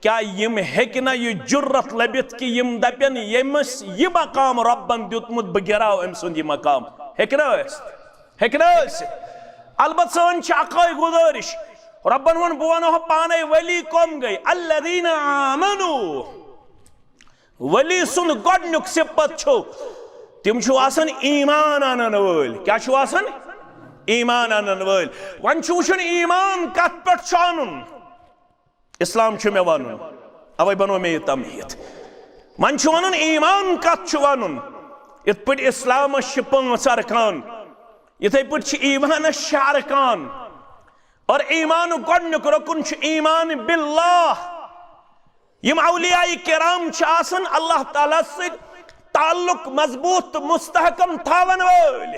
کیا یِم ہیٚکہِ نہ یہِ جرت لٔبِتھ کہِ یِم دپن، ییٚمِس یہِ مقام رۄبن دیُتمُت، بہٕ گراو أمۍ سُنٛد یہِ مقام؟ ہیٚکہِ نہ ٲسِتھ؟ ہیٚکہِ نہ ٲسِتھ؟ البتہ سٲنۍ چھِ اکٲے گُزٲرِش، رۄبن ووٚن، بہٕ ونہو پانے ولی کۄم گٔے، الذین آمنو۔ ولی سُنٛد گۄڈٕنیُک صفت چھُ، تِم چھُ آسان ایمان انن وٲلۍ۔ کیٛاہ چھُ آسان؟ ایمان انن وٲلۍ۔ وۄنۍ چھُ وٕچھُن، ایمان کتھ پٮ۪ٹھ چھُ انُن۔ اسلام چھُ مےٚ ونُن، اوے بنوو مےٚ یہِ تمہیٖد۔ وۄنۍ چھُ ونُن، ایمان کتھ چھُ ونُن؟ یِتھ پٲٹھۍ اسلامس چھِ پانٛژھ ارکان، یِتھے پٲٹھۍ چھِ ایمانس شےٚ ارکان۔ اور ایمانُک گۄڈٕنیُک رُکُن چھُ ایمان باللہ۔ یِم اولیاء کرام چھِ آسان اللہ تعالیٰ سۭتۍ تعلق مضبوط تہٕ مستحکم تھاون وٲلۍ،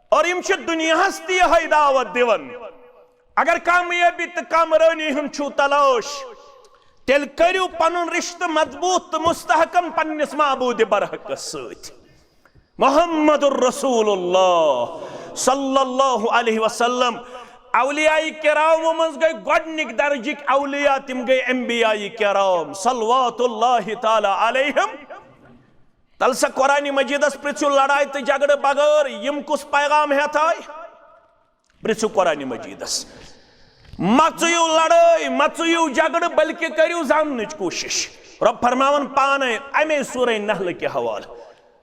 اور یِم چھِ دُنیاہس تہِ یِہوٚے دعوت دِوان۔ اگر کامیٲبی تہٕ کامرٲنی ہُنٛد چھُو تلاش، تیٚلہِ کٔرِو پنُن رشتہٕ مضبوط تہٕ مستحکم پننِس معبوٗدِ برحقس سۭتۍ۔ محمد رسول اللہ صلی اللہ علیہ وسلم۔ اولیاء کرامو منٛز گٔے گۄڈنِکۍ درجٕکۍ اولیاء، تِم گٔے انبیاء کرام صلوات اللہ تعالیٰ علیہم۔ تَلہٕ سا قرآن مجیدس پرٛژھِو لڑایہِ تہٕ جھگڑٕ بغٲر یِم کُس پیغام ہٮ۪تھ آے؟ پرٛژھِو قرآن مجیدس۔ مہ ژٕیِو لڑٲے، مہ ژٕیِو جھگڑٕ، بلکہِ کٔرِو زاننٕچ کوٗشش۔ رۄب فرماوان پانے امے سورہ نحل کہِ حوالہٕ،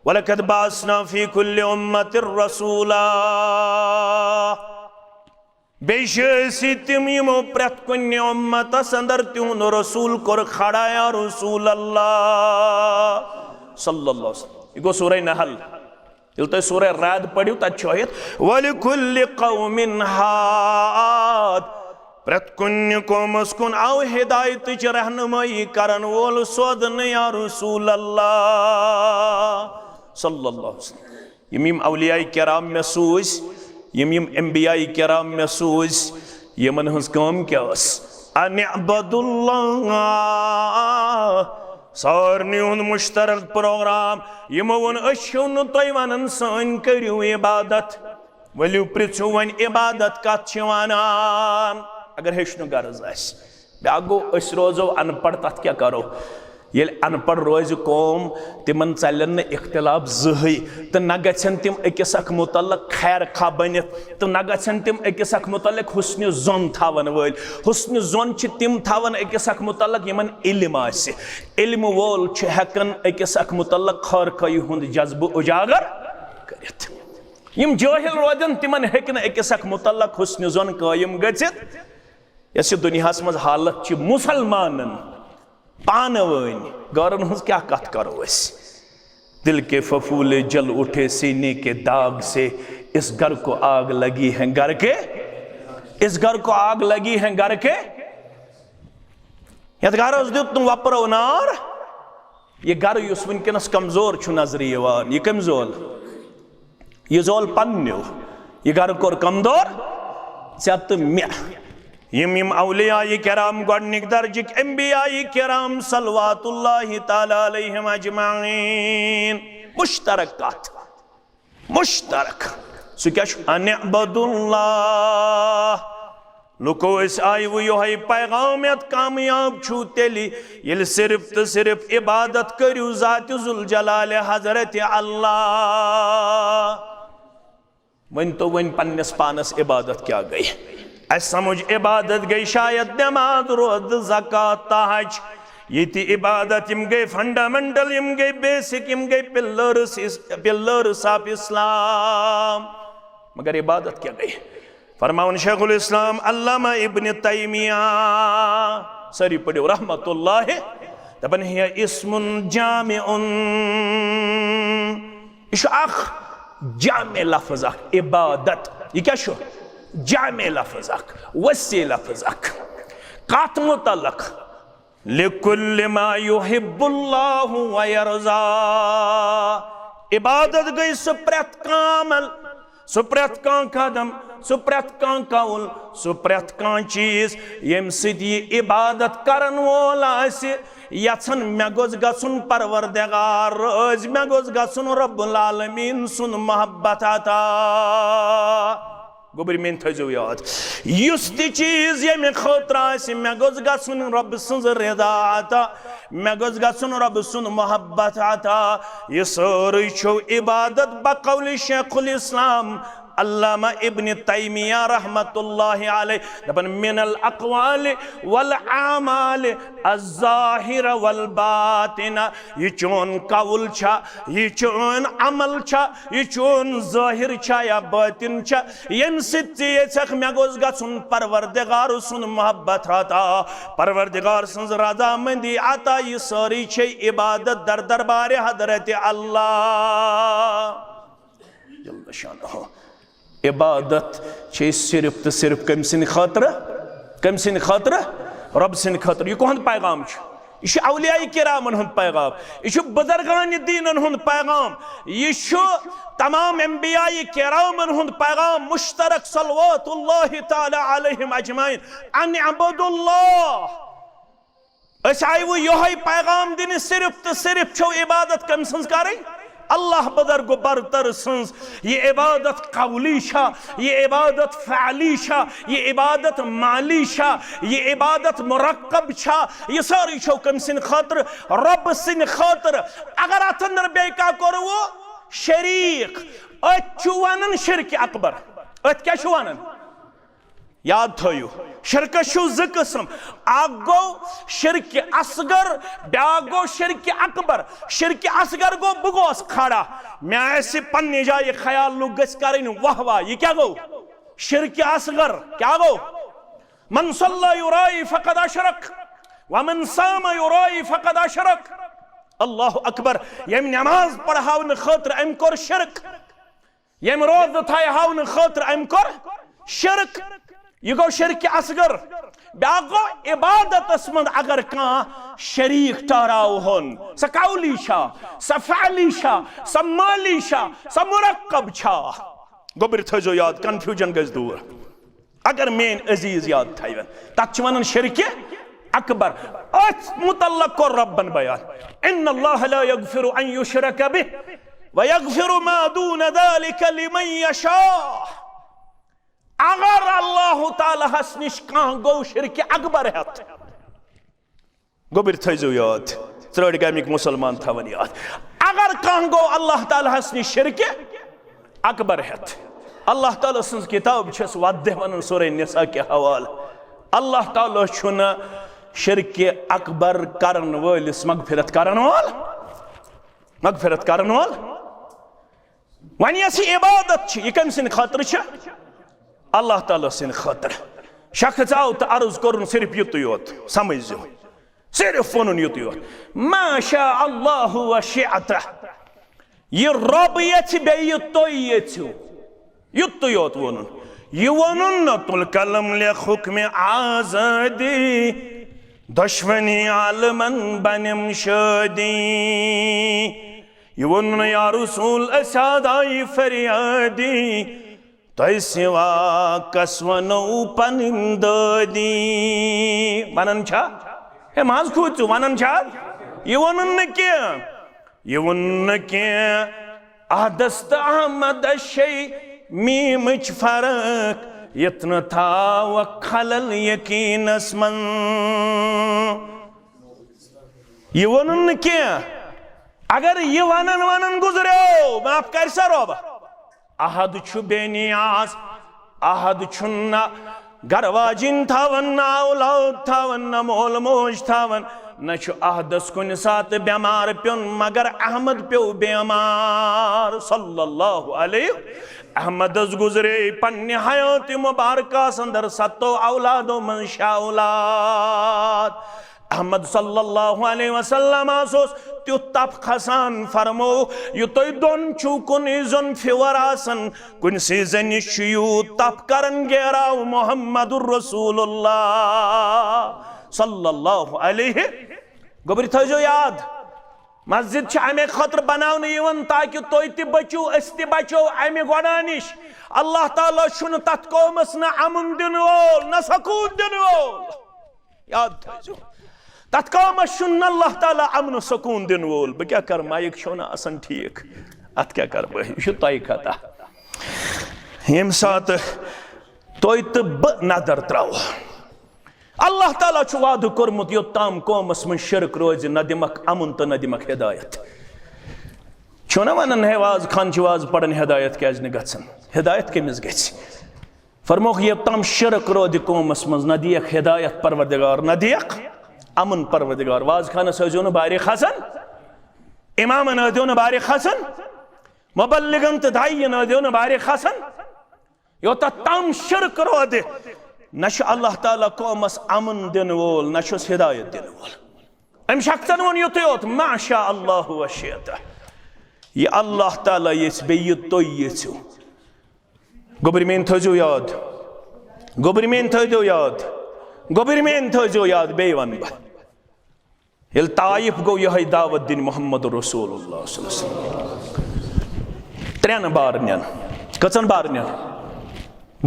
"ولقد بعثنا فی کل امۃ رسولا"۔ بیٚیہِ چھِ أسۍ تِم، یِمو پرٛٮ۪تھ کُنہِ اُمتس اندر تِہُنٛد رسول کوٚر کھڑا، یا رسول اللہ صلی اللہ علیہ وسلم۔ یہِ گوٚو سورہ نحل۔ ییٚلہِ تُہۍ سورہ رعد پٔرِو، تَتہِ چھُ آیت، "ولکل قوم ہاد"۔ پرٛٮ۪تھ کُنہِ قومس کُن آو ہدایتٕچ رہنمٲیی کرن وول سوزنہٕ، یا رسول اللہ صلی اللہ علیہ وسلم۔ یِم یِم اولیاء کرام مےٚ سوٗزۍ، یِم یِم انبیاء کرام مےٚ سوٗزۍ، یِمن ہٕنٛز کٲم کیٛاہ ٲس؟ ان اعبدوا اللہ۔ سارنٕے ہُنٛد مشترک پروگرام۔ یِمو ووٚن، "أسۍ چھِو نہٕ تۄہہِ ونان سٲنۍ کٔرِو عبادت۔" ؤلِو پرٛژھِو وۄنۍ، عبادت کتھ چھِ ونان؟ اگر ہیٚچھنُک غرض آسہِ۔ بیٛاکھ گوٚو، أسۍ روزو ان پڑھ، تتھ کیٛاہ کرو؟ ییٚلہِ ان پڑھ روزِ قوم، تِمن ژلن نہٕ اختلاف زٕہٕے، تہٕ نہ گژھن تِم أکِس اکھ متعلق خیر خواہ بٔنِتھ، تہٕ نہ گژھن تِم أکِس اکھ متعلق حسنِ ظن تھاون وٲلۍ۔ حسنِ ظن چھِ تِم تھاون أکِس اکھ متعلق، یِمن علم آسہِ۔ علم وول چھُ ہٮ۪کان أکِس اکھ متعلق خٲر خواہی ہُنٛد جذبہٕ اجاگر کٔرِتھ۔ یِم جٲہِل روزن، تِمن ہیٚکہِ نہٕ أکِس اکھ متعلق حسنِ ظن قٲیِم گٔژھِتھ۔ یۄس یہِ دُنیاہس منٛز حالت چھِ مُسلمانن پانہٕ وٲنۍ، غٲرن ہٕنٛز کیٛاہ کتھ کرو أسۍ؟ دل کے پھپھولے جل اٹھے سینے کے داغ سے، اس گھر کو آگ لگی ہے گھر کے، اس گھر کو آگ لگی ہے گھر کے۔ یتھ گھرس دیُت نہٕ وۄپرو نار۔ یہِ گھرٕ یُس وٕنکیٚنس کمزور چھُ نظرِ یِوان، یہِ کٔمۍ زول؟ یہِ زول پننیو۔ یہِ گھرٕ کوٚر کمزور ژےٚ تہٕ مےٚ۔ یِم یِم اولیاء کرام، گۄڈنِکۍ درجٕکۍ انبیاء کرام صلوات اللہ تعالیٰ علیہم اجمعین، مشترک کتھ، مشترک۔ سُہ کیٛاہ چھُ؟ ان اعبدوا اللہ۔ لُکو، أسۍ آیوٕ یِہوٚے پیغام یتھ، کامیاب چھُو تیٚلہِ، ییٚلہِ صرف تہٕ صرف عبادت کٔرِو ذاتِ ذوالجلالِ حضرت اللہ۔ ؤنۍ تو وۄنۍ پننِس پانس عبادت کیٛاہ گٔے؟ اسہِ سمجھ عبادت گٔے شاید نماز، روزٕ، زکوٰۃ، تہٕ حج۔ یہِ تہِ عبادت، یِم گٔے fundamental، یِم گٔے basic، یِم گٔے pillars، pillars of Islam۔ مگر عبادت کیٛاہ گٔے؟ فرماوان شیخ الاسلام علامہ ابن تیمیہ، سٲری پٔرِو رحمت اللہ، دپان، "ہی اسم جامع"۔ یہِ چھُ اکھ جامع لفظ اکھ، عبادت۔ یہِ کیٛاہ چھُ؟ جامع لفظ اکھ، وسیع لفظ اکھ۔ کتھ متعلق؟ لکل ما یحب اللہ و یرضا۔ عبادت گٔے سُہ پرٛٮ۪تھ کانٛہہ عمل، سُہ پرٛٮ۪تھ کانٛہہ قدم، سُہ پرٛٮ۪تھ کانٛہہ قول، سُہ پرٛٮ۪تھ کانٛہہ چیٖز، ییٚمہِ سۭتۍ یہِ عبادت کرن وول آسہِ یژھان، مےٚ گوٚژھ گژھُن پروردگار رٲضۍ، مےٚ گوٚژھ گژھُن رب العالمین سُنٛد محبت عطا۔ گوٚبرۍ میٛٲنۍ تھٲیزیو یاد، یُس تہِ چیٖز ییٚمہِ خٲطرٕ آسہِ، مےٚ گوٚژھ گژھُن رۄبہٕ سٕنٛز رضا عطا، مےٚ گوٚژھ گژھُن رۄبہٕ سُنٛد محبت عطا۔ یہِ سٲرٕے چھُو عبادت بقول شیخ الاسلام علامہ ابن تیمیہ رحمت اللہ علیہ دپان، "من الاقوال والاعمال الظاہرہ والباطنہ"۔ یہِ چون قول چھا، یہِ چون عمل چھا، یہِ چون ظٲہر چھا یا باطن چھا، ییٚمہِ سۭتۍ ژٕ یژھکھ مےٚ گوٚژھ گژھُن پروردگار سُنٛد محبت عطا، پروردگار سٕنٛز رضامندی عطا، یہِ سٲرٕے چھے عبادت در دربارِ حضرت اللہ جل شانہ۔ عبادت چھے صرف تہٕ صرف کٔمۍ سٕنٛدِ خٲطرٕ؟ کٔمۍ سٕنٛدِ خٲطرٕ؟ رۄب سٕنٛدِ خٲطرٕ۔ یہِ کُہُنٛد پیغام چھُ؟ یہِ چھُ اولیاء کرامن ہُنٛد پیغام، یہِ چھُ بزرگان دینن ہُنٛد پیغام، یہِ چھُ تمام انبیاء کرامن ہُنٛد پیغام مشترک صلوات اللہ تعالیٰ علیہم اجمعین۔ ان اعبدوا اللہ۔ أسۍ آیہِ وۄنۍ یِہوٚے پیغام دِنہِ، صرف تہٕ صرف چھو عبادت کٔمۍ سٕنٛز کرٕنۍ؟ اللہ بزرگ و برتر سٕنٛز یہِ عبادت قولی چھا، یہِ عبادت فعلی چھا، یہِ عبادت مالی چھا، یہِ عبادت مرکب چھا، یہِ سٲرٕے چھو کٔمۍ سٕنٛدِ خٲطرٕ؟ رۄب سٕنٛدِ خٲطرٕ۔ اگر اتھ اندر بیٚیہِ کانٛہہ کوٚروٕ شریٖک، أتھۍ چھُ ونان شرک اکبر۔ أتھۍ کیٛاہ چھُ ونان؟ یاد تھٲیِو، شرکس چھُو زٕ قٕسم۔ اکھ گوٚو شرک اصغر، بیٛاکھ گوٚو شرک اکبر۔ شرک اصغر گوٚو، بہٕ گوس کھڑا، مےٚ آسہِ پننہِ جایہِ خیال، لُکھ گٔژھۍ کرٕنۍ واہ واہ۔ یہِ کیٛاہ گوٚو؟ شرک اصغر۔ کیٛاہ گوٚو؟ من صلى يرائي فقد اشرك، ومن صام يرائي فقد اشرك۔ اللہ اکبر۔ ییٚمۍ نماز پرہاونہٕ خٲطرٕ أمۍ کوٚر شرک، ییٚمۍ روزٕ تھایہاونہٕ خٲطرٕ أمۍ کوٚر شرک۔ یہِ گوٚو شرک اصغر۔ بیٛاکھ گوٚو عبادتس منٛز اگر کانٛہہ شریٖک ٹھہراوہون، سۄ قولی چھا، سۄ فعلی چھا، سۄ مالی چھا، سۄ مرکب چھا؟ گوٚبرۍ تھٲیزیو یاد، confusion گژھِ دوٗر۔ اگر میٲنۍ عزیز یاد تھاوَن، تتھ چھِ ونان شرک اکبر۔ اتھ متعلق کوٚر ربن بیان، ان اللہ لا یغفر ان یشرک بہ ویغفر ما دون ذلک لمن یشاء۔ اگر اللہ تعالیٰ ہس نِش کانٛہہ گوٚو شرک اکبر ہٮ۪تھ، گوٚبرۍ تھٲیزیو یاد، ترٛٲٹۍ گامِکۍ مُسلمان تھاوَن یاد۔ اگر کانٛہہ گوٚو اللہ تعالیٰ ہَس نِش شرکہِ اکبر ہٮ۪تھ، اللہ تعالیٰ سٕنٛز کِتاب چھَس وَدِ وَنان سورہ نساء کہِ حوالہٕ، اللہ تعالیٰ چھُنہٕ شرکہِ اکبر کرن وٲلِس مغفرت کرن وول، مغفرت کرن وول۔ وۄنۍ یۄس یہِ عبادت چھِ، یہِ کٔمۍ سٕنٛدِ خٲطرٕ چھِ؟ اللہ تعالیٰ سٕنٛدِ خٲطرٕ۔ شخص آو تہٕ عرض کوٚرُن صرف یُتُے یوت، سمجھزیو۔ صرف ووٚنُن یُتُے یوت، ما شاء اللہ و شئت۔ یہِ رۄب یژھِ بیٚیہِ تُہۍ یژھِو، یُتُے یوت ووٚنُن۔ یہِ ووٚنُن نہٕ تُل قلم لیکھُکھ مےٚ آزٲدی، دۄشوٕنی عالمن بنِم شٲدی۔ یہِ ووٚنُن نہٕ یا رسول أسۍ آدایہِ فریادی، تۄہہِ سوا کس ونو پنٕنۍ دٲدی۔ ونان چھا؟ ہے، منٛز کھوٗژِو، ونان چھا؟ یہِ ووٚنُن نہٕ کینٛہہ، یہِ ووٚنُن نہٕ کینٛہہ۔ احدس تہٕ احمدس چھے میٖمٕچ فرق، یتھ نہٕ تھاوکھ خلل یقینس منٛز۔ یہِ ووٚنُن نہٕ کینٛہہ۔ اگر یہِ ونان ونان گُزریو، معاف کرِ سا رۄب۔ احد چھُ بے نیاز، احد چھُنہٕ نہ گرٕ واجِنۍ تھاوان، نہ اولاد تھاوان، نہ مول موج تھاوان، نہ چھُ احدس کُنہِ ساتہٕ بٮ۪مار پیوٚن، مگر احمد پیوٚو بٮ۪مار صلی اللہ علیہ۔ احمدس گُزرے پننہِ حیاتِ مبارکس اندر ستو اولادو منٛز شےٚ اولاد۔ احمد صلی اللہ علیہ وسلم اوس تیُتھ تپ کھسان، فرمو، یہِ تُہۍ دۄن چھُو کُنُے زوٚن فیور آسان، کُنہِ سٕے زٔنِس چھُ یوٗت تپ کران گیراو محمد رسول اللہ صلی اللہ علیہ۔ گوٚبرۍ تھٲیزیو یاد، مسجد چھِ امے خٲطرٕ بناونہٕ یِوان تاکہ تُہۍ تہِ بٔچِو، أسۍ تہِ بچو امہِ گۄناہ نِش۔ اللہ تعالیٰ چھُنہٕ تتھ قومس نہ امن دِنہٕ وول، نہ سکوٗن دِنہٕ وول۔ یاد تھٲیزیو، تتھ قومس چھُنہٕ اللہ تعالیٰ امن و سکوٗن دِنہٕ وول۔ بہٕ کیٛاہ کرٕ، مایِک چھو نہٕ آسان ٹھیٖک، اتھ کیٛاہ کرٕ بہٕ؟ یہِ چھُ تۄہہِ خطا۔ ییٚمہِ ساتہٕ تُہۍ تہٕ بہٕ نظر ترٛاوو، اللہ تعالیٰ چھُ وعدٕ کوٚرمُت، یوٚت تام قومس منٛز شرک روزِ، نہ دِمکھ امن تہٕ نہ دِمکھ ہدایت۔ چھُو نہ ونان، ہے، واز خان چھِ واز پران، ہدایت کیٛازِ نہٕ گژھان؟ ہدایت کٔمِس گژھِ؟ فرمووُکھ، یوٚت تام شرک روزِ قومس منٛز، نہ دِیکھ ہدایت پروردگار، نہ دِیکھ امن پروردگار۔ واز خانس ٲسۍزیو نہٕ بارِ کھسان، امامن ٲسۍزیو نہٕ بارِ کھسان، مبلغن تہٕ داعین ٲسۍزیو نہٕ بارِ کھسان۔ یوٚتتھ تام شرک روزِ، نہ چھُ اللہ تعالیٰ قومس امن دِنہٕ وول، نہ چھُس ہدایت دِنہٕ وول۔ أمۍ شخصن ووٚن یُتُے یوت، ما شاء اللہ و شئت۔ یہِ اللہ تعالیٰ یژھِ بیٚیہِ، یہِ تُہۍ یژھِو۔ گوٚبرۍ میٲنۍ تھٲیزیو یاد، گوٚبرۍ میٲنۍ تھٲیزیو یاد، گوٚبرۍ میٲنۍ تھٲیزیو یاد، بیٚیہِ ونہٕ بہٕ۔ ییٚلہِ طائف گوٚو یِہوٚے دعوت دِنۍ محمد رسول اللہ صلی اللہ علیہ وسلم۔ ترٛٮ۪ن بارنٮ۪ن۔ کٔژن بارنٮ۪ن؟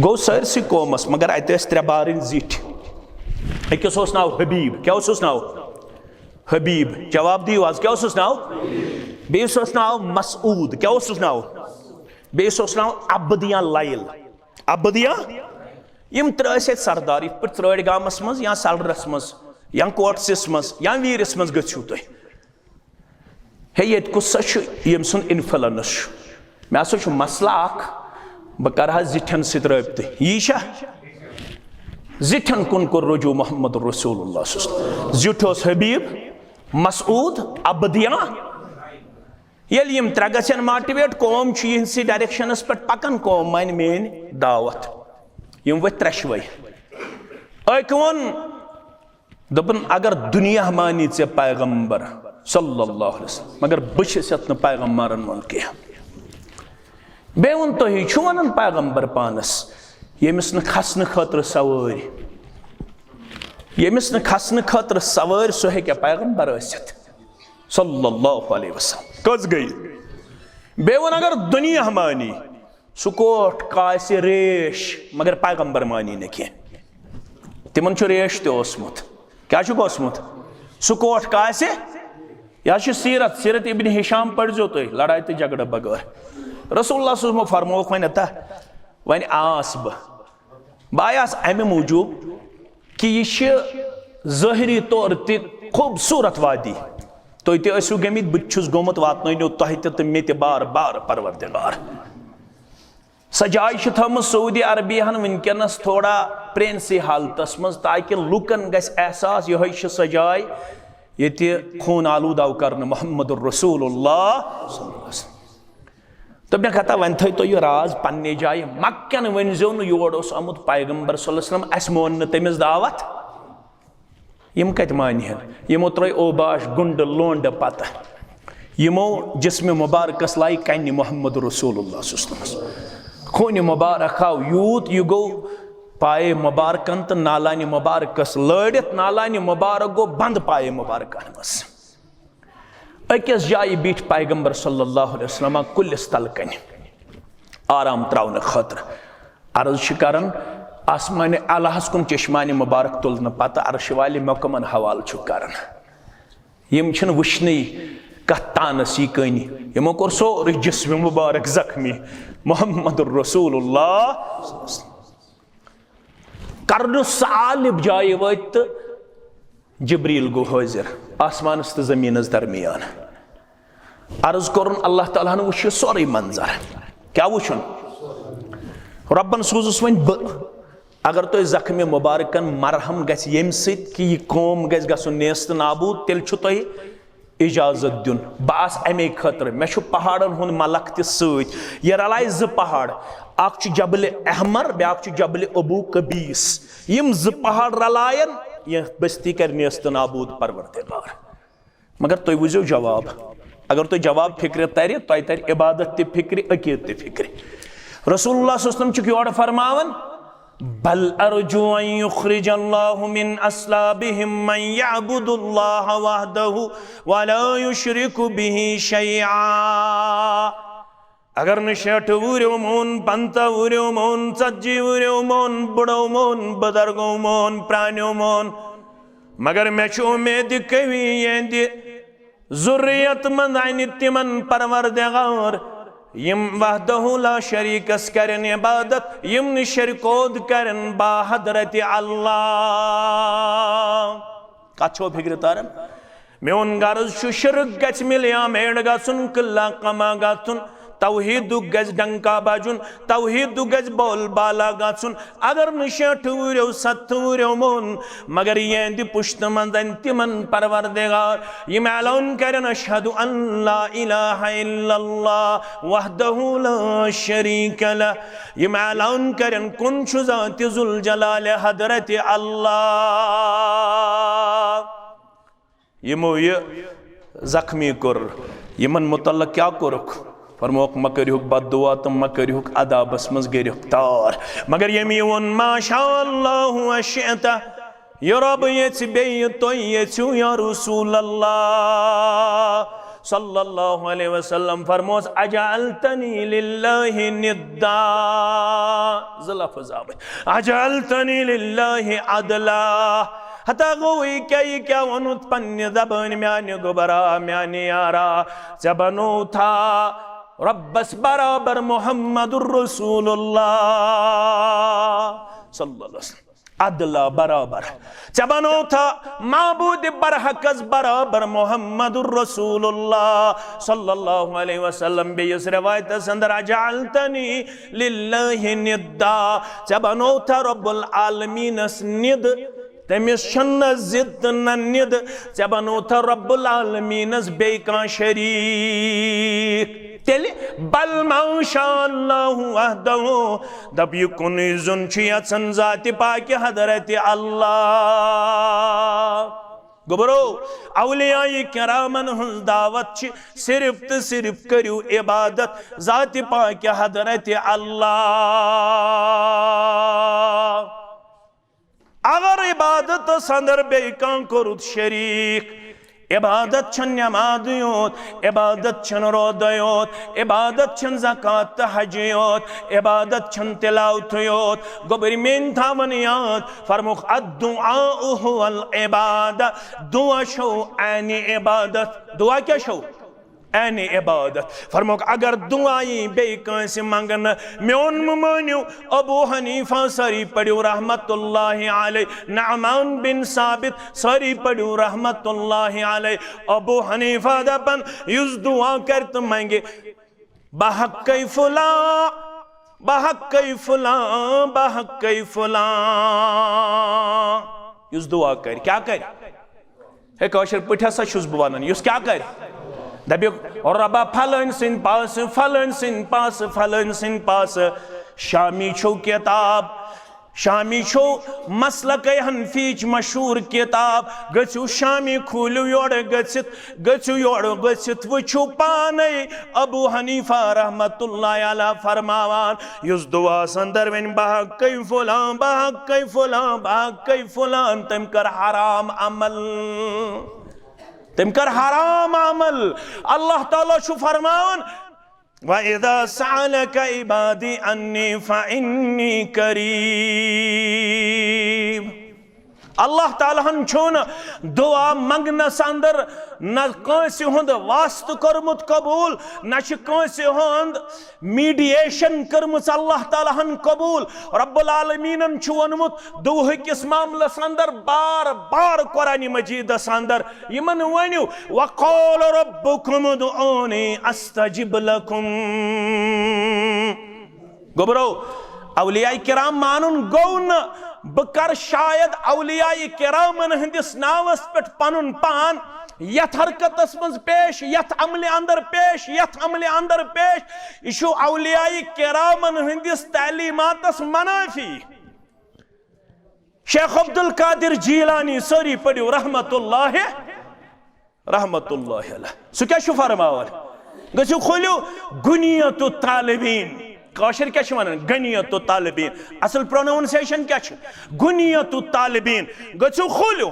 گوٚو سٲرسٕے قومس، مگر اتہِ ٲسۍ ترٛےٚ بارٕنۍ زِٹھۍ۔ أکِس اوس ناو حبیب۔ کیٛاہ اوسُس ناو؟ حبیب۔ جواب دِیِو آز، کیٛاہ اوسُس ناو؟ بیٚیِس اوس ناو مسعود۔ کیٛاہ اوسُس ناو؟ بیٚیِس اوس ناو عبد یا لیل۔ عبد یا، یِم ترٛےٚ ٲسۍ اَتہِ سردار، یِتھ پٲٹھۍ ترٛٲڑۍ گامَس منٛز یا سَلرَس منٛز یا کوٹسِس منٛز یا ویٖرِس منٛز گٔژھِو تُہۍ۔ ہے، ییٚتہِ کُس سا چھُ ییٚمۍ سُنٛد influence چھُ؟ مےٚ ہسا چھُ مسلہٕ اکھ، بہٕ کرٕ ہا زِٹھٮ۪ن سۭتۍ رٲبطہٕ۔ یی چھا؟ زِٹھٮ۪ن کُن کوٚر رجوع محمد رسول اللہ صلی اللہ علیہ وسلم۔ زیُٹھ اوس حبیب، مسعود، عبدیہ۔ ییٚلہِ یِم ترٛےٚ گژھن motivate، قوم چھُ یِہنٛدسٕے directionس پٮ۪ٹھ پکان، قوم مانہِ میٲنۍ دعوت۔ یِم ؤتھۍ ترٛٮ۪شوَے۔ أکۍ ووٚن، دوٚپُن، اگر دُنیا مانی ژےٚ پیغمبر صلی اللہ علیہ وسلم، مگر بہٕ چھُس یتھ نہٕ پیغمبرن منٛز کینٛہہ۔ بیٚیہِ ووٚن، تُہی چھُو ونان پیغمبر پانس، ییٚمِس نہٕ کھسنہٕ خٲطرٕ سوٲرۍ، ییٚمِس نہٕ کھسنہٕ خٲطرٕ سوٲرۍ، سُہ ہیٚکیٛاہ پیغمبر ٲسِتھ؟ صلی اللہ علیہ وسلم۔ کٔژ گٔے؟ بیٚیہِ ووٚن، اگر دُنیا مانی، سُہ کوٹھ کاسہِ ریش، مگر پیغمبر مانی نہٕ کینٛہہ۔ تِمن چھُ ریش تہِ اوسمُت۔ کیٛاہ چھُکھ اوسمُت؟ سُہ کوٹھ کاسہِ۔ یہِ حظ چھُ سیرت، سیرت ابن ہشام پٔرۍزیو تُہۍ، لڑایہِ تہٕ جھگڑٕ بغٲر۔ رسول اللہ صلی اللہ علیہ وسلم فرمووُکھ وۄنۍ، ہتا، وۄنۍ آس بہٕ۔ بہٕ آیاس امہِ موٗجوٗب کہِ یہِ چھِ ظٲہری طور تہِ خوٗبصوٗرت وادی۔ تُہۍ تہِ ٲسِو گٔمٕتۍ، بہٕ تہِ چھُس گوٚمُت، واتنٲونو تۄہہِ تہِ تہٕ مےٚ تہِ بار بار پروردگار۔ سۄ جاے چھِ تھٲومٕژ سعودی عربیہ ہن وٕنکیٚنس تھوڑا پرٛینسٕے حالتس منٛز، تاکہِ لُکن گژھِ احساس، یِہوٚے چھِ سۄ جاے ییٚتہِ خوٗن آلوٗد آو کرنہٕ محمد رسول اللہ صلی اللہ علیہ وسلم۔ دوٚپنَکھ، ہتا وۄنۍ تھٲیتو یہِ راز پننہِ جایہِ، مکہ کٮ۪ن ؤنۍزیو نہٕ یور اوس آمُت پیغمبر صلی اللہ علیہ وسلم، اَسہِ مون نہٕ تٔمِس دعوت۔ یِم کَتہِ مانہِ ہن؟ یِمو ترٛٲے اوباش، گُنڈٕ، لونڈٕ پتہٕ۔ یِمو جسمِ مبارکس لایہِ کنہِ محمد رسول اللہ صلی اللہ علیہ وسلم۔ خوٗنہِ مبارک آو یوٗت، یہِ گوٚو پایے مبارکن تہٕ نالانہِ مبارکس لٲڑِتھ، نالانہِ مبارک گوٚو بنٛد پایے مبارکن منٛز۔ أکِس جایہِ بیٖٹھۍ پیغمبر صلی اللہ علیہ وسلم کُلِس تل کنہِ آرام تراونہٕ خٲطرٕ۔ عرض چھِ کران، آسمانِ اعلیٰ ہس کُن چشمانِ مبارک تُلنہٕ پتہٕ عرشہِ والہِ مےٚ کٕمن حوالہٕ چھُ کران؟ یِم چھِنہٕ وٕچھنٕے کتھ تانس یی کٲنی۔ یِمو کوٚر سورُے جسم مبارک زخمی۔ محمد رسول اللہ۔ کرنہٕ سالب جایہِ وٲتۍ تہٕ جبریل گوٚو حٲضِر آسمانس تہٕ زٔمیٖنس درمیان۔ عرض کوٚرُن، اللہ تعالیٰ ہن وُچھ یہِ سورُے منظر۔ کیٛاہ وُچھُن؟ رۄبن سوٗزُس وۄنۍ بہٕ۔ اگر تۄہہِ زخمِ مبارکن مرہم گژھِ ییٚمہِ سۭتۍ کہِ یہِ قوم گژھِ گژھُن نیست نابوٗد، تیٚلہِ چھُ تۄہہِ اجازت دیُن، بہٕ آسہٕ امے خٲطرٕ۔ مےٚ چھُ پہاڑن ہُنٛد ملک تہِ سۭتۍ۔ یہِ رلایہِ زٕ پہاڑ، اکھ چھُ جبلِ احمر، بیاکھ چھُ جبلِ ابو قبیس۔ یِم زٕ پہاڑ رلایَن، یہِ بستی کرِ نیست نابوٗد پروردگار۔ مگر تُہۍ وٕچھزیو جواب۔ اگر تۄہہِ جواب فکرِ ترِ، تۄہہِ ترِ عبادت تہِ فکرِ، عقیدٕ تہِ فکرِ۔ رسول اللہ صلی اللہ علیہ وسلم چھُکھ یورٕ فرماوان، بل ارجو ان یخرج اللہ من اصلابہم من یعبد اللہ وحدہ ولا یشرک بہ شیئا۔ اگر نہٕ شیٹھٕ وُہریو مون، پنٛژاہ وُہریو مون، ژتجی وُہریو مون، بُڑو مون، بُزرگو مون، پرٛانیو مون، مگر مےٚ چھُ اُمید قوی یِہنٛدِ ذُریت منٛز انہِ تِمن پروردگار، یِم وحدہ لا شریکس کرن عبادت، یِم نہٕ شرکود کرن با حضرت اللہ۔ کتھ چھو فکرِ تران؟ میون غرض چھُ شرک گژھِ ملیا میڑ گژھُن، قلعہ قمع گژھُن، توحیدُک گژھِ ڈنکا بجُن، توحیدُک گژھِ بول بالا گژھُن۔ اگر نہٕ شیٹھٕ وُہریو، ستتھٕ وُہریو مون، مگر یِہنٛدِ پُشتہٕ منٛز انہِ تِمن پروردگار، یِم اعلان کرن، اشہد ان لا الہ الا اللہ وحدہ لا شریک لہ۔ یِم اعلان کرن، کُن چھُ ذاتِ ذوالجلال حضرت اللہ۔ یِمو یہِ زخمی کوٚر، یِمن متعلق کیٛاہ کوٚرُکھ؟ فرمووُکھ، مہ کٔرِہُکھ بد دعا تہٕ مہ کٔرِہُکھ عذابس منٛز گرفتار۔ مگر ییٚمۍ یہِ ووٚن، ما شاء اللہ و شئت، یہِ رۄب یژھِ بیٚیہِ، تُہۍ یژھِو یا رسول اللہ صلی اللہ علیہ وسلم، فرموس، اجعلتنی للہ ندا، زٕ لفظ آمٕتۍ، اجعلتنی للہ عدلا، ہتا گوٚو یہِ کیٛاہ، یہِ کیٛاہ ووٚنُتھ پننہِ زبٲنۍ؟ میانہِ گوٚبرا، میانہِ یارا، ژےٚ بنووتھا رۄبس برابر محمد رسول اللہ صلی اللہ علیہ وسلم؟ عدلہ برابر۔ ژےٚ بنووتھا معبود برحقس برابر محمد رسول اللہ صلی اللہ علیہ وسلم؟ بیٚیِس روایتس اندر، اجعلتنی للہ ندا، ژےٚ بنووتھا رب العالمینس ند؟ تٔمِس چھُنہٕ نہ ضد تہٕ نہ ند، ژےٚ بنووتھا رب العالمینس بیٚیہِ کانٛہہ شریٖک؟ تیٚلہِ بل ما شاء اللہ وحدہ، دپ یہِ کُنُے زوٚن چھُ یژھان ذاتِ پاکہِ حضرت اللہ۔ گوٚبرو، اولیاء کرامن ہٕنٛز دعوت چھِ صرف تہٕ صرف کٔرِو عبادت ذاتِ پاکہِ حضرت اللہ۔ اگر عبادتس اندر بیٚیہِ کانٛہہ کوٚرُتھ شریٖک، عبادت چھنہٕ نماز یوت، عبادت چھنہٕ روزٕ یوت، عبادت چھنہٕ زکوٰۃ تہٕ حج یوت، عبادت چھنہٕ تلاوت یوت۔ گوٚبرۍ میٲنۍ تھاوان یاد، فرموکھ، الدعاء هو العبادہ، دعا چھو عین عبادت۔ دعا کیٛاہ چھو؟ عین عبادت۔ فرموکھ، اگر دعا یی بیٚیہِ کٲنٛسہِ منٛگنہٕ، میون مہٕ مٲنِو، ابو حنیفہ، سٲری پٔرِو رحمت اللہ علیہ، نعمان بن ثابت، سٲری پٔرِو رحمت اللہ علیہ۔ ابو حنیفہ دپان، یُس دعا کرِ تہٕ منٛگہِ، بہٕ حقے فلاں، بہٕ حقے فلاں، بہٕ حقے فلاں۔ یُس دعا کرِ، کیٛاہ کرِ؟ ہے، کٲشِر پٲٹھۍ ہسا چھُس بہٕ ونان، یُس کیٛاہ کرِ؟ دپیُک، رۄبا، فلٲنۍ سٕنٛدۍ پاسہٕ، فلٲنۍ سٕنٛدۍ پاسہٕ، فلٲنۍ سٕنٛدۍ پاسہٕ۔ شامی چھو کتاب، شامی چھو مسلکے حنفیچ مشہوٗر کتاب۔ گٔژھِو شامی، کھوٗلِو یورٕ گٔژھِتھ، گٔژھِو یورٕ گٔژھِتھ وٕچھِو پانے۔ ابو حنیفہ رحمت اللہ علیہ فرماوان، یُس دعاہس اندر ونہِ، بہٕ حقے فلاں، بہٕ حقے فلاں، بہٕ حقے فلاں، تٔمۍ کٔر حرام عمل۔ تٔمۍ کٔر حرام عمل۔ اللہ تعالیٰ چھُ فرماوان، وَإِذَا سَأَلَكَ عِبَادِي عَنِّي فَإِنِّي قَرِيبٌ۔ اللہ تعالیٰ ہن چھُنہٕ دعا منگنس اندر نہ کٲنٛسہِ ہُنٛد واسطہٕ کوٚرمُت قبول، نہ چھِ کٲنٛسہِ ہُنٛد میڈیشن کٔرمٕژ اللہ تعالیٰ ہن قبول۔ رب العالمینن چھُ ووٚنمُت دعاہٕکِس معاملس اندر بار بار قرآن مجیدس اندر، یِمن ؤنِو، وَقَالَ رَبُّكُمُ ادْعُونِي أَسْتَجِبْ لَكُمْ۔ گوٚبرو، اولیاء کرام مانُن گوٚو نہٕ بہٕ کرٕ شاید اولیاء کرامن ہٕنٛدِس ناوس پٮ۪ٹھ پنُن پان یتھ حرکتس منٛز پیش، یتھ عملہِ اندر پیش، یتھ عملہِ اندر پیش۔ یہِ چھُ اولیاء کرامن ہٕنٛدِس تعلیماتس منافی۔ شیخ عبدالقادر جیلانی، سٲری پٔرِو رحمت اللہ، رحمت اللہ علیہ۔ سُہ کیٛاہ چھُ فرماوان؟ گٔژھِو کھوٗلِو غنیت الطالبین۔ کٲشِر کیٛاہ چھِ وَنان؟ غنیت الطالبین۔ اصل پروناؤنسیشن کیٛاہ چھِ؟ غنیت الطالبین۔ گٔژھِو کھوٗلِو،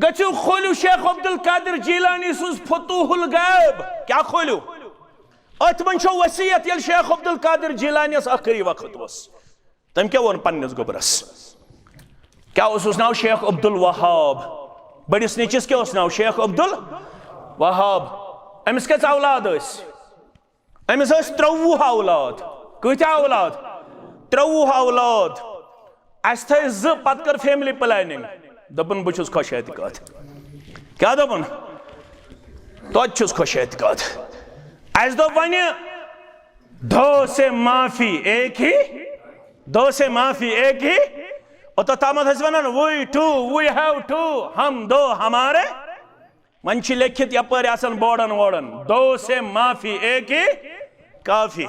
گٔژھِو کھوٗلِو شیخ عبدالقادر جیلانی سٕنٛز فتوح الغیب۔ کیٛاہ کھوٗلِو؟ أتھۍ منٛز چھو وصیت، ییٚلہِ شیخ عبدالقادر جیلانیس ٲخری وقت اوس۔ تٔمۍ کیٛاہ ووٚن پننِس گوٚبرس؟ کیٛاہ اوسُس ناو؟ شیخ عبدالوہاب۔ بٔڑِس نیٚچِس کیٛاہ اوس ناو؟ شیخ عبدالوہاب۔ أمِس کٔژ اولاد ٲسۍ؟ أمِس ٲسۍ ترٛۆوُہ اولاد۔ کۭتیٛاہ اولاد؟ ترٛۆوُہ اولاد۔ اَسہِ تھٲے زٕ، پتہٕ کٔر فیملی پلاننگ۔ دوٚپُن، بہٕ چھُس خۄش اعتقاد۔ کیٛاہ دوٚپُن؟ توتہِ چھُس خۄش اعتقاد۔ اَسہِ دوٚپ وۄنۍ، دو سے معافی ایک ہی، دو سے معافی ایک ہی۔ اوٚتتھ تامَتھ ٲسۍ وَنان، we two, we have two، ہم دو ہمارے۔ وۄنۍ چھِ لیٚکھِتھ یَپٲرۍ آسان بورڈَن وورڈَن، دو سے معافی ایک ہی کافی۔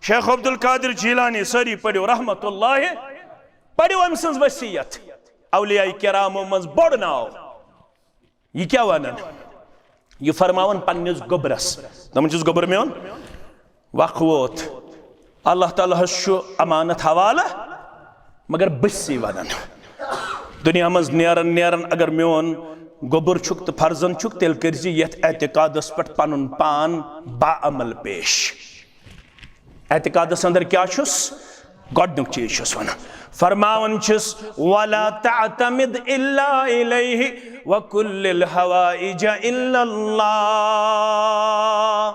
شیخ عبدالقادر جیلانی، سٲری پٔرِو رحمت اللہ، پٔرِو أمۍ سٕنٛز وصیت۔ اولیاء کرامو منٛز بوٚڑ ناو۔ یہِ کیٛاہ وَنان؟ یہِ فرماوان پننِس گوٚبرس، دَپان چھُس، گوٚبُر میون، وق ووت، اللہ تعالیٰ ہَس چھُ امانت حوالہٕ، مگر بہٕ چھُسٕے وَنان۔ دُنیا منٛز نیران نیران اگر میون گوٚبُر چھُکھ تہٕ فرزند چھُکھ، تیٚلہِ کٔرۍ زِ یَتھ اعتقادس پٮ۪ٹھ پنُن پان باعمل پیش۔ اعتقادس اندر کیٛاہ چھُس؟ گۄڈٕنیُک چیٖز چھُس وَنان، فرماوان چھُس، "ولا تعتمد الا الیہ وکل الحوائج الا اللہ۔"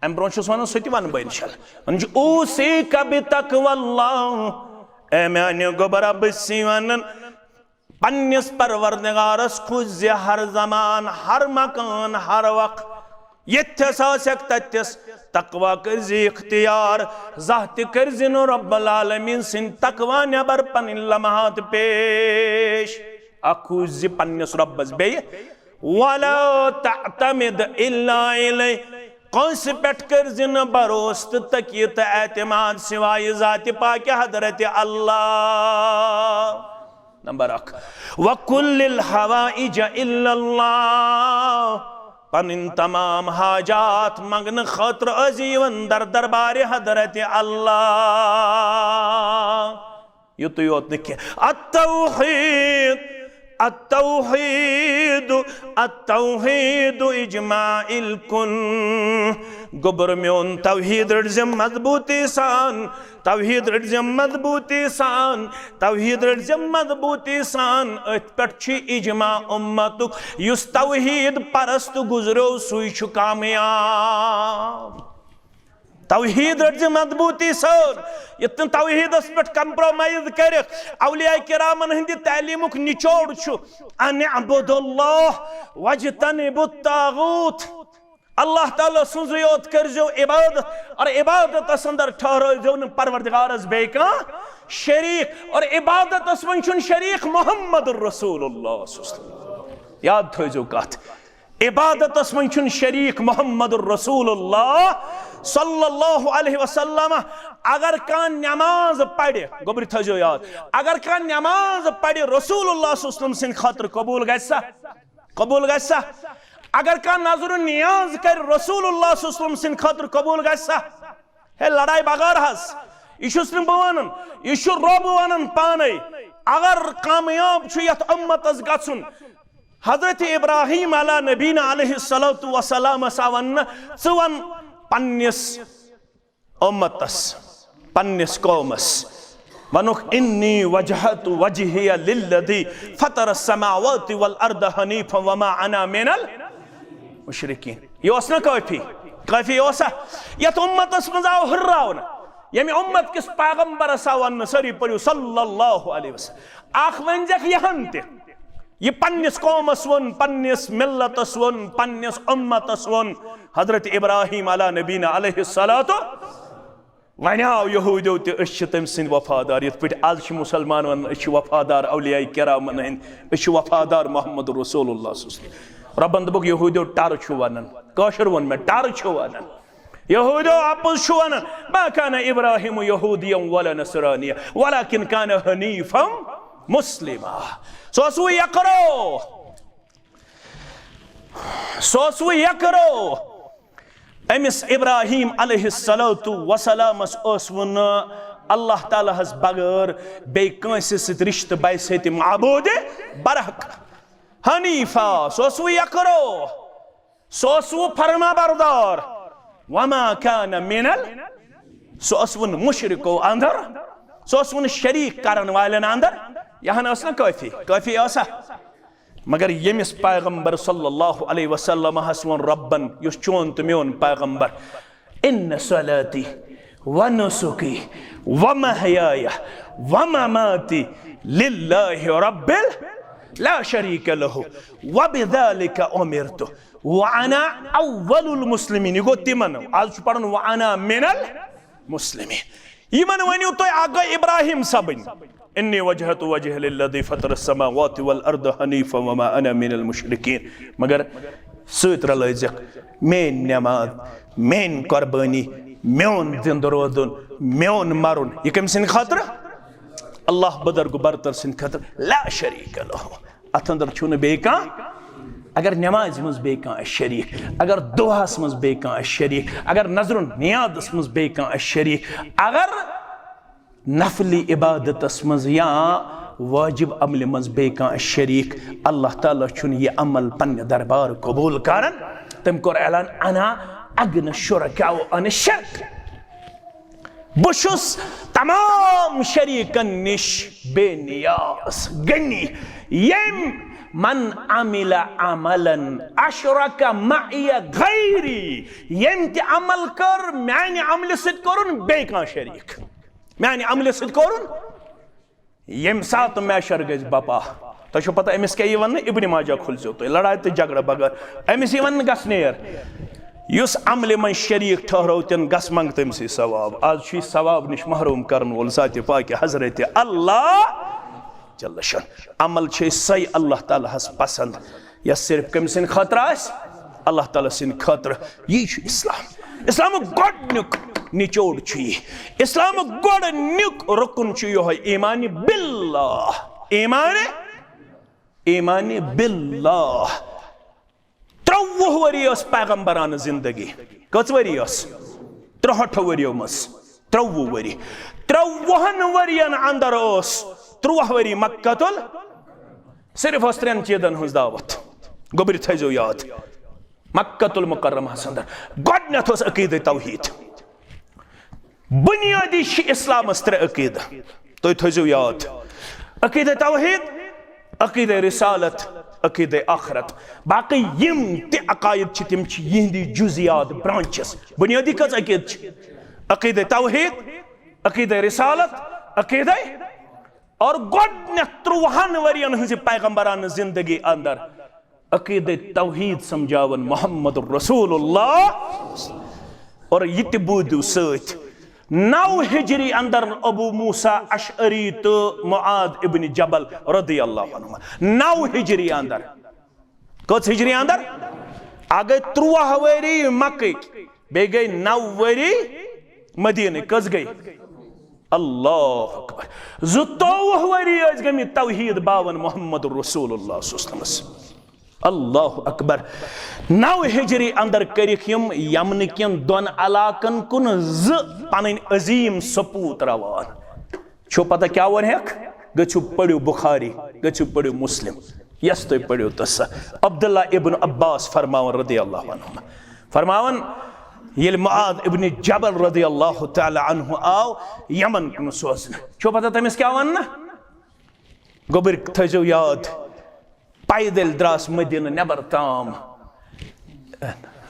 امہِ برونٛہہ چھُس وَنان، سُہ تہِ وَنہٕ بہٕ انشاءاللہ۔ وَنان چھُ، "اوصیک بتقوی اللہ"، اے میانہِ گوٚبرا، بہٕ چھُسے وَنان، پننِس پروردگارس کھوٗژ زِ ہر زمان، ہر مکان، ہر وقت۔ ییٚتھس آسکھ تتھس تقوی کٔرۍ زِ اختیار۔ زانٛہہ تہِ کٔرۍ زِ نہٕ رب العالمین سٕنٛدِ تقوی نٮ۪بر پنٕنۍ لمحات پیش۔ اکھ کھوٗژ زِ پننِس رۄبس۔ بیٚیہِ، "ولا تعتمد الا الیہ"، کٲنٛسہِ پٮ۪ٹھ کٔرۍ زِ نہٕ بھروسہٕ تہٕ تقیہ تہٕ اعتماد سوائے ذاتِ پاکہِ حضرت اللہ۔ نمبر اکھ، "وکل الحوائج الا اللہ"، پنٕنۍ تمام حاجات منگنہٕ خٲطرٕ ٲسۍ یِوان در دربارِ حضرت اللہ۔ یُتُے یوت نہٕ کینٛہہ، التوحید، التوحید، التوحید اجماع الکل۔ گوٚبُر میون، توحید رٔٹۍ زِ مضبوٗطی سان، توحید رٔٹۍ زِ مضبوٗطی سان، توحید رٔٹۍ زِ مضبوٗطی سان۔ أتھۍ پٮ۪ٹھ چھُ اجماع اُمتُک، یُس توحید پرست گُزریو، سُے چھُ کامیاب۔ توحید رٔٹۍ زِ مضبوٗطی سان۔ یُتھ نہٕ توحیدس پٮ۪ٹھ compromise کٔرِکھ۔ اولیاء کرامن ہٕنٛدِ تعلیمُک نچوڑ چھُ، "ان اعبدوا اللہ واجتنبوا الطاغوت"۔ اللہ تعالیٰ سٕنٛزٕے یوت کٔرۍزیو عبادت، اور عبادتس اندر ٹھہرٲوزیو نہٕ پروردگارس بیٚیہِ کانٛہہ شریٖک، اور عبادتس منٛز چھُنہٕ شریٖک محمد رسول اللہ صلی اللہ علیہ وسلم۔ یاد تھٲوزیو کتھ، عبادتس منٛز چھُنہٕ شریٖک محمد رسول اللہ صلی اللہ علیہ وسلم۔ اگر کانٛہہ نماز پرِ، گوٚبرِ تھٲوزیو یاد، اگر کانٛہہ نماز پرِ رسول اللہ صلی اللہ علیہ وسلم سٕنٛدِ خٲطرٕ، قبوٗل گژھِ سا؟ قبوٗل گژھِ سا؟ اگر کانٛہہ نظر و نیاز کرِ رسول اللہ صلی اللہ علیہ وسلم سٕنٛدِ خٲطرٕ، قبوٗل گژھِ سا؟ ہے، لڑایہِ بغٲر حظ۔ یہِ چھُس نہٕ بہٕ ونان، یہِ چھُ رۄب ونان پانے۔ اگر کامیاب چھُ یتھ اُمتس گژھُن، حضرت ابراہیم علیٰ نبینا علیہ الصلوۃ والسلام ہسا وننہٕ، ژٕ ون پننِس اُمتس، پننِس قومس، ونُکھ، "انی وجہت وجہی للذی فطر السماوات والارض حنیفا وما انا من المشرکین۔" یہِ اوس نا کٲفی؟ کٲفی اوسا؟ یتھ اُمتس منٛز آو ہُرراونہٕ، ییٚمہِ اُمت کِس پیغمبرس آو وننہٕ، سٲری پٔرِو صلی اللہ علیہ وسلم۔ اکھ ؤنۍ زٮ۪کھ یِہن تہِ، یہِ پننِس قومس ووٚن، پننِس ملتس ووٚن، پننِس اُمتس ووٚن حضرت ابراہیم علیٰ نبینا علیہ الصلوۃ۔ وۄنۍ آو یہوٗدیو تہِ، أسۍ چھِ تٔمۍ سٕنٛدۍ وفادار، یِتھ پٲٹھۍ آز چھِ مُسلمان ونان، أسۍ چھِ وفادار اولیاء کرامن ہٕنٛدۍ، أسۍ چھِ وفادار محمد رسول اللہ صلی اللہ علیہ وسلم۔ رۄبن دوٚپُکھ، یہوٗدیو، ٹرٕ چھُو ونان، کٲشُر ووٚن مےٚ، ٹرٕ چھُو ونان۔ یہوٗدیو اپُز چھُ ونان، "ما کان ابراہیم یہودیا ولا نصرانیا، ولکن کان حنیفا مسلما۔" سُہ اوس وۄنۍ یکرو، سُہ اوس وۄنۍ یکرو۔ أمِس ابراہیم علیہ الصلوۃ والسلامس اوس وۄنۍ نہٕ اللہ تعالیٰ ہس بغٲر بیٚیہِ کٲنٛسہِ سۭتۍ رشتہٕ، بحیثیت معبود برحق۔ حنیفا، سُہ اوس وۄنۍ یکرو۔ سُہ اوس وۄنۍ فرما بردار۔ وما کان من ال-، سُہ اوس وۄنۍ مشرکو اندر، سُہ اوس وۄنۍ شریٖک کرن والٮ۪ن اندر۔ یہِ ہن ٲس نہ کٲفی؟ کٲفی ٲسا؟ مگر ییٚمِس پیغمبر صلی اللہ علیہ وسلم ہس ووٚن رۄبن، یُس چون تہٕ میون پیغمبر، "ان صلاتی و نسکی و محیای و مماتی للہ رب ال-، لا شریک لہ، و بذالک امرت، وانا اول المسلمین۔" یہِ گوٚو تِمن۔ آز چھُ پران، "وانا من المسلمین۔" یِمن ؤنِو تُہۍ، اکھ گٔے ابراہیم صٲبٕنۍ، "انی وجہت وجہ للذی فطر السماوات والارض حنیفا وما انا من المشرکین"، مگر سۭتۍ رلٲوزٮ۪کھ، "میٲنۍ نماز، میٲنۍ قربٲنی، میون زندٕ روزُن، میون مرُن"۔ یہِ کٔمۍ سٕنٛدِ خٲطرٕ؟ اللہ بزرگ برتر سٕنٛدِ خٲطرٕ، لا شریک لہ۔ اتھ اندر چھُنہٕ بیٚیہِ کانٛہہ۔ اگر نمازِ منٛز بیٚیہِ کانٛہہ آسہِ شریٖک، اگر دُعاہس منٛز بیٚیہِ کانٛہہ آسہِ شریٖک، اگر نظر و نیازس منٛز بیٚیہِ کانٛہہ آسہِ شریٖک، اگر نفلی عبادتس منٛز یا واجب عملہِ منٛز بیٚیہِ کانٛہہ آسہِ شریٖک، اللہ تعالیٰ چھُنہٕ یہِ عمل پننہِ دربار قبوٗل کران۔ تٔمۍ کوٚر اعلان، "انا اغنی الشرکاء عن الشرک"۔ بہٕ چھُس تمام شریٖکن نِش بے نیاز، غنی۔ ییٚمۍ من عمل عملا اشرک معی غیری، ییٚمۍ تہِ عمل کٔر، میانہِ عملہِ سۭتۍ کوٚرُن بیٚیہِ کانٛہہ شریٖک، میانہِ عملہِ سۭتۍ کوٚرُن۔ ییٚمہِ ساتہٕ محشر گژھِ بپا، تۄہہِ چھو پتہ أمِس کیٛاہ یی وننہٕ؟ ابن ماجہ کھُلزیو تُہۍ، لڑایہِ تہٕ جھگڑٕ بغٲر۔ أمِس یی وننہٕ، گژھ نیر۔ یُس عملہِ منٛز شریٖک ٹھہرو تن، گژھ منٛگ تٔمۍ سٕے ثواب۔ آز چھُ یہِ ثواب نِش محروم کرن وول ذاتِ پاکہِ حضرت اللہ جل شان۔ عمل چھِ سۄے اللہ تعالیٰ ہس پسند یۄس صرف کٔمۍ سٕنٛدِ خٲطرٕ آسہِ؟ اللہ تعالیٰ سٕنٛدِ خٲطرٕ۔ یی چھُ اسلام۔ اسلامُک گۄڈٕنیُک نچوڑ چھُ یہِ۔ اسلامُک گۄڈٕنیُک رُکُن چھُ یِہوٚے ایمان باللہ۔ ایمان، ایمان باللہ۔ ترٛوٚوُہ ؤری ٲس پیغمبرانہٕ زندگی۔ کٔژ ؤری ٲس؟ ترٛہٲٹھ ؤریو منٛز۔ ترٛوٚوُہ ؤری۔ ترٛوٚوُہن ؤرین اندر اوس ترٛوٚوُہ ؤری مکہ تُل۔ صرف ٲس ترٛٮ۪ن چیٖزن ہٕنٛز دعوت۔ گوٚبرِ تھٲیزیو یاد۔ مکہ المکرمہس اندر گۄڈٕنٮ۪تھ اوس عقیدٕ توحید۔ بنیٲدی چھِ اسلامس ترٛےٚ عقیدٕ۔ تُہۍ تھٲیزیو یاد۔ عقیدٕ توحید، عقیدٕ رسالت، عقیدٕ آخرت۔ باقٕے یِم تہِ عقاید چھِ، تِم چھِ یِہنٛدی جزیات، برانچز۔ بنیٲدی کٔژ عقیدٕ چھِ؟ عقیدٕ توحید، عقیدٕ رسالت، عقیدٕ اور گۄڈٕنٮ۪تھ ترٛوٚوُہن ؤرین ہٕنٛزِ پیغمبرانہٕ زندگی اندر عقیدٕ توحید سمجھاوان محمد رسول اللہ۔ اور یہِ تہِ بوٗزِو سۭتۍ، نو ہجری اندر ابو موسیٰ اشعری تہٕ معاذ ابن جبل رضی اللہ عنہما۔ نو ہجری اندر۔ کٔژ ہجری اندر؟ اکھ گٔے ترٛوٚوُہ ؤری مکٕکۍ، بیٚیہِ گٔے نو ؤری مدیٖنٕکۍ۔ کٔژ گٔے؟ اللہ اکبر۔ زٕتووُہ ؤری ٲسۍ گٔمٕتۍ توحید باون محمد رسول اللہ صلی اللہ علیہ وسلمس۔ اللہ اکبر۔ نو ہجری اندر کٔرِکھ یِم یمنہٕ کٮ۪ن دۄن علاقن کُن زٕ پنٕنۍ عظیٖم سپوٗت روان۔ چھو پتہ کیٛاہ ووٚن ہیکھ؟ گٔژھِو پٔرِو بخاری، گٔژھِو پٔرِو مسلم، یس تُہۍ پٔرِو تہٕ سۄ۔ عبداللہ ابن عباس فرماوان رضی اللہ عنہما، فرماوان، ییٚلہِ معاذ ابن جبل رضی اللہ تعالیٰ عنہ آو یمن کُن سوزنہٕ، چھو پتہ تٔمِس کیٛاہ ووٚن؟ گوٚبٕرۍ تھٲیزیو یاد، پیدل دراس مدینہ نٮ۪بر تام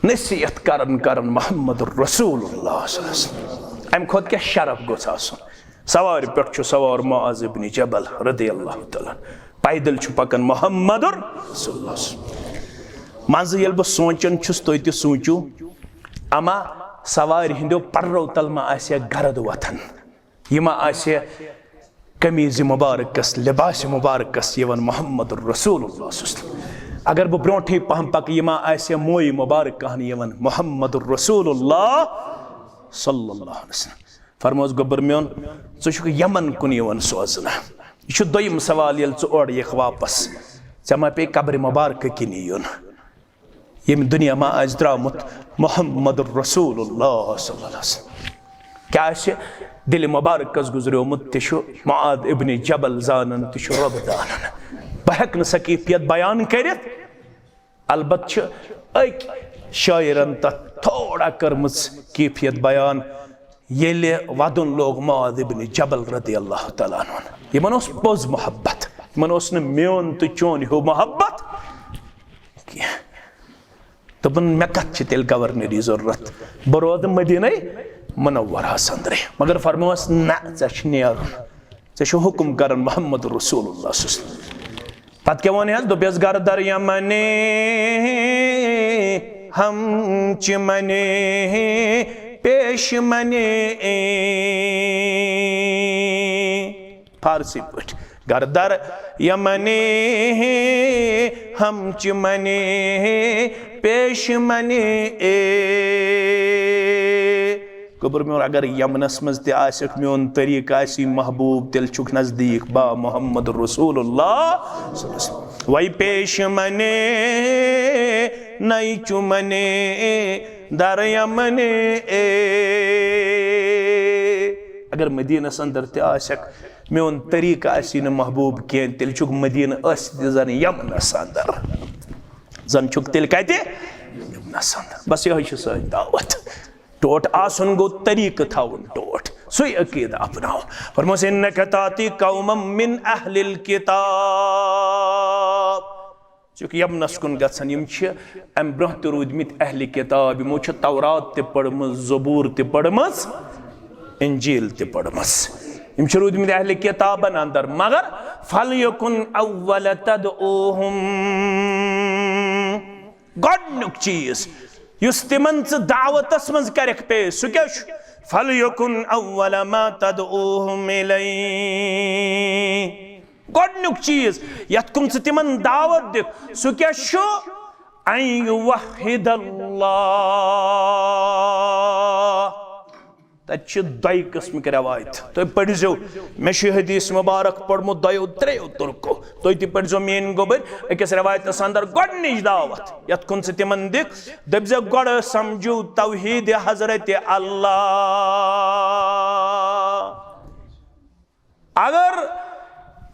نصیحت کرن کرن محمد رسول اللہ صلی اللہ علیہ وسلم۔ امہِ کھۄتہٕ کیٛاہ شرف گوٚژھ آسُن؟ سوارِ پٮ۪ٹھ چھُ سوار معاذ ابن جبل رضی اللہ تعالیٰ عنہ۔ پیدل چھُ پکان محمد رسول اللہ صلی اللہ علیہ وسلم۔ منٛزٕ ییٚلہِ بہٕ سونٛچان چھُس، تُہۍ تہِ سوٗنٛچِو، اما سوارِ ہٕنٛدیو پرو تل ما آسہِ ہا گرد وۄتھان؟ یہِ ما آسہِ قمیض مبارکس، لباس مبارکس یِوان محمد رسول اللہ صلی اللہ علیہ وسلم؟ اگر بہٕ برونٹھٕے پہم پکہٕ، یہِ ما آسہِ موے مبارک کہن یِوان محمد رسول اللہ صلی اللہ علیہ وسلم؟ فرموس، گوٚبُر میون، ژٕ چھُکھ یمن کُن یِوان سوزنہٕ۔ یہِ چھُ دوٚیِم سوال، ییٚلہِ ژٕ اورٕ یِکھ واپس، ژےٚ ما پیٚیہِ قبرِ مبارکہٕ کِنۍ یُن؟ ییٚمہِ دُنیا ما آسہِ درٛامُت محمد رسول اللہ صلی اللہ علیہ وسلم۔ کیٛاہ آسہِ دِلہِ مبارکس گُزریومُت، تہِ چھُ معاذ ابن جبل زانان، تہِ چھُ رۄب زانان۔ بہٕ ہٮ۪کہٕ نہٕ سۄ کیفیت بیان کٔرِتھ، البتہٕ چھِ أکۍ شٲعرن تتھ تھوڑا کٔرمٕژ کیفیت بیان۔ ییٚلہِ ودُن لوگ معاذ ابن جبل رضی اللہ تعالیٰ عنہ، یِمن اوس پوٚز محبت، یِمن اوس نہٕ میون تہٕ چون ہیوٗ محبت کینٛہہ۔ دوٚپُن، مےٚ کتھ چھِ تیٚلہِ گورنری ضروٗرت؟ بہٕ روزٕ مدیٖنَے منورہس اندرے۔ مگر فرموس، نہ، ژےٚ چھُ نیرُن، ژےٚ چھُ حُکُم کران محمد رسول اللہ صلی اللہ علیہ وسلم۔ پتہٕ کیٛاہ ووٚن حظ؟ دوٚپیس، گر در یمنی ہم چمنی پیش منی۔ فارسی پٲٹھۍ، گر در یمنی ہم چمنی پیش منی۔ گوٚبُر میون، اگر یمنس منٛز تہِ آسکھ، میون طریٖقہٕ آسی محبوب، تیٚلہِ چھُکھ نزدیٖک با محمد رسول اللہ صلی اللہ علیہ وسلم۔ وَے پیش منے نَے چُمنے در یمنے۔ اگر مدینس اندر تہِ آسکھ، میون طریٖقہٕ آسی نہٕ محبوب کینٛہہ، تیٚلہِ چھُکھ مدینہٕ ٲسِتھ تہِ زن یمنس اندر، زن چھُکھ تیٚلہِ کتہِ؟ یمنس اندر۔ بس یِہوٚے چھِ سٲنۍ دعوت۔ ٹوٹھ آسُن گوٚو طریٖقہٕ تھاوُن ٹوٹھ۔ سُے عقیدٕ اپناو۔ فرموس، "انک تاتی قوما من اہل الکتاب۔" ژٕ چھُکھ یمنس کُن گژھان، یِم چھِ امہِ برونٛہہ تہِ روٗدمٕتۍ اہل کتاب، یِمو چھِ تورات تہِ پٔرمٕژ، زبور تہِ پٔرمٕژ، انجیل تہِ پٔرمٕژ۔ یِم چھِ روٗدمٕتۍ اہل کتابن اندر، مگر فلیکن اول تدعوہم، گۄڈنیُک چیٖز یُس تِمن ژٕ دعوتس منٛز کرکھ پیش، سُہ کیٛاہ چھُ؟ فلیکن اول ما تدعوہم الیہ۔ گۄڈنیُک چیٖز یتھ کُن ژٕ تِمن دعوت دِکھ، سُہ کیٛاہ چھُ؟ ان یوحد اللہ۔ تتہِ چھِ دۄیہِ قٕسمٕکۍ رٮ۪وایت۔ تُہۍ پٔرۍزیو، مےٚ چھُ یہِ حدیث مُبارک پوٚرمُت دۄیو ترٛیٚیو طرقو۔ تُہۍ تہِ پٔرۍزیو میٛٲنۍ گوٚبٕرۍ۔ أکِس رٮ۪وایتس اندر گۄڈٕنِچ دعوت یتھ کُن ژٕ تِمن دِکھ، دٔپۍزٮ۪کھ، "گۄڈٕ سمجھِو توحیٖد حضرت اللہ۔" اگر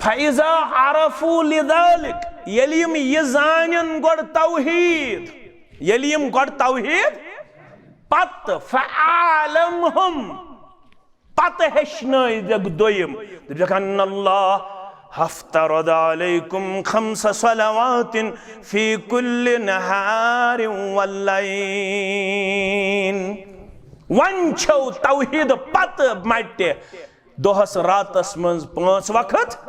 فَإِذَا عَرَفُوا لِذَلِكَ، ییٚلہِ یِم یہِ زانن گۄڈٕ توحیٖد، ییٚلہِ یِم گۄڈٕ توحیٖد، پتہٕ فَأَعْلِمْهُمْ، پتہٕ ہیٚچھنٲوزٮ۪کھ دوٚیِم، دَپَکھ، "أَنَّ اللَّهَ افْتَرَضَ عَلَيْكُمْ خَمْسَ صَلَوَاتٍ فِي كُلِّ نَهَارٍ وَلَيْلٍ۔" وۄنۍ چھو توحیٖد پتہٕ مٹہِ دۄہس راتس منٛز پانٛژھ وقت۔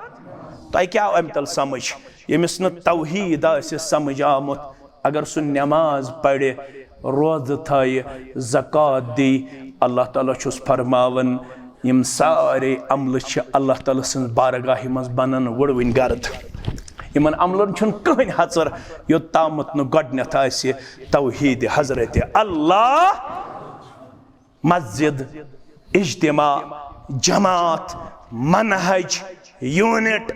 تۄہہِ کیٛاہ آو امہِ تل سمجھ؟ ییٚمِس نہٕ توحیٖد آسہِ سمجھ آمُت، اگر سُہ نماز پرِ، روزٕ تھایہِ، زکوٰۃ دی، اللہ تعالیٰ چھُس فرماوان، یِم سارے عملہٕ چھِ اللہ تعالیٰ سٕنٛز بارگاہہِ منٛز بنان وُڑوٕنۍ گرد۔ یِمن عملن چھُنہٕ کٕہٕنۍ حژر، یوٚتامَتھ نہٕ گۄڈٕنیتھ آسہِ توحیٖد حضرت اللہ۔ مسجد، اجتماع، جماعت، منہج، یونٹ،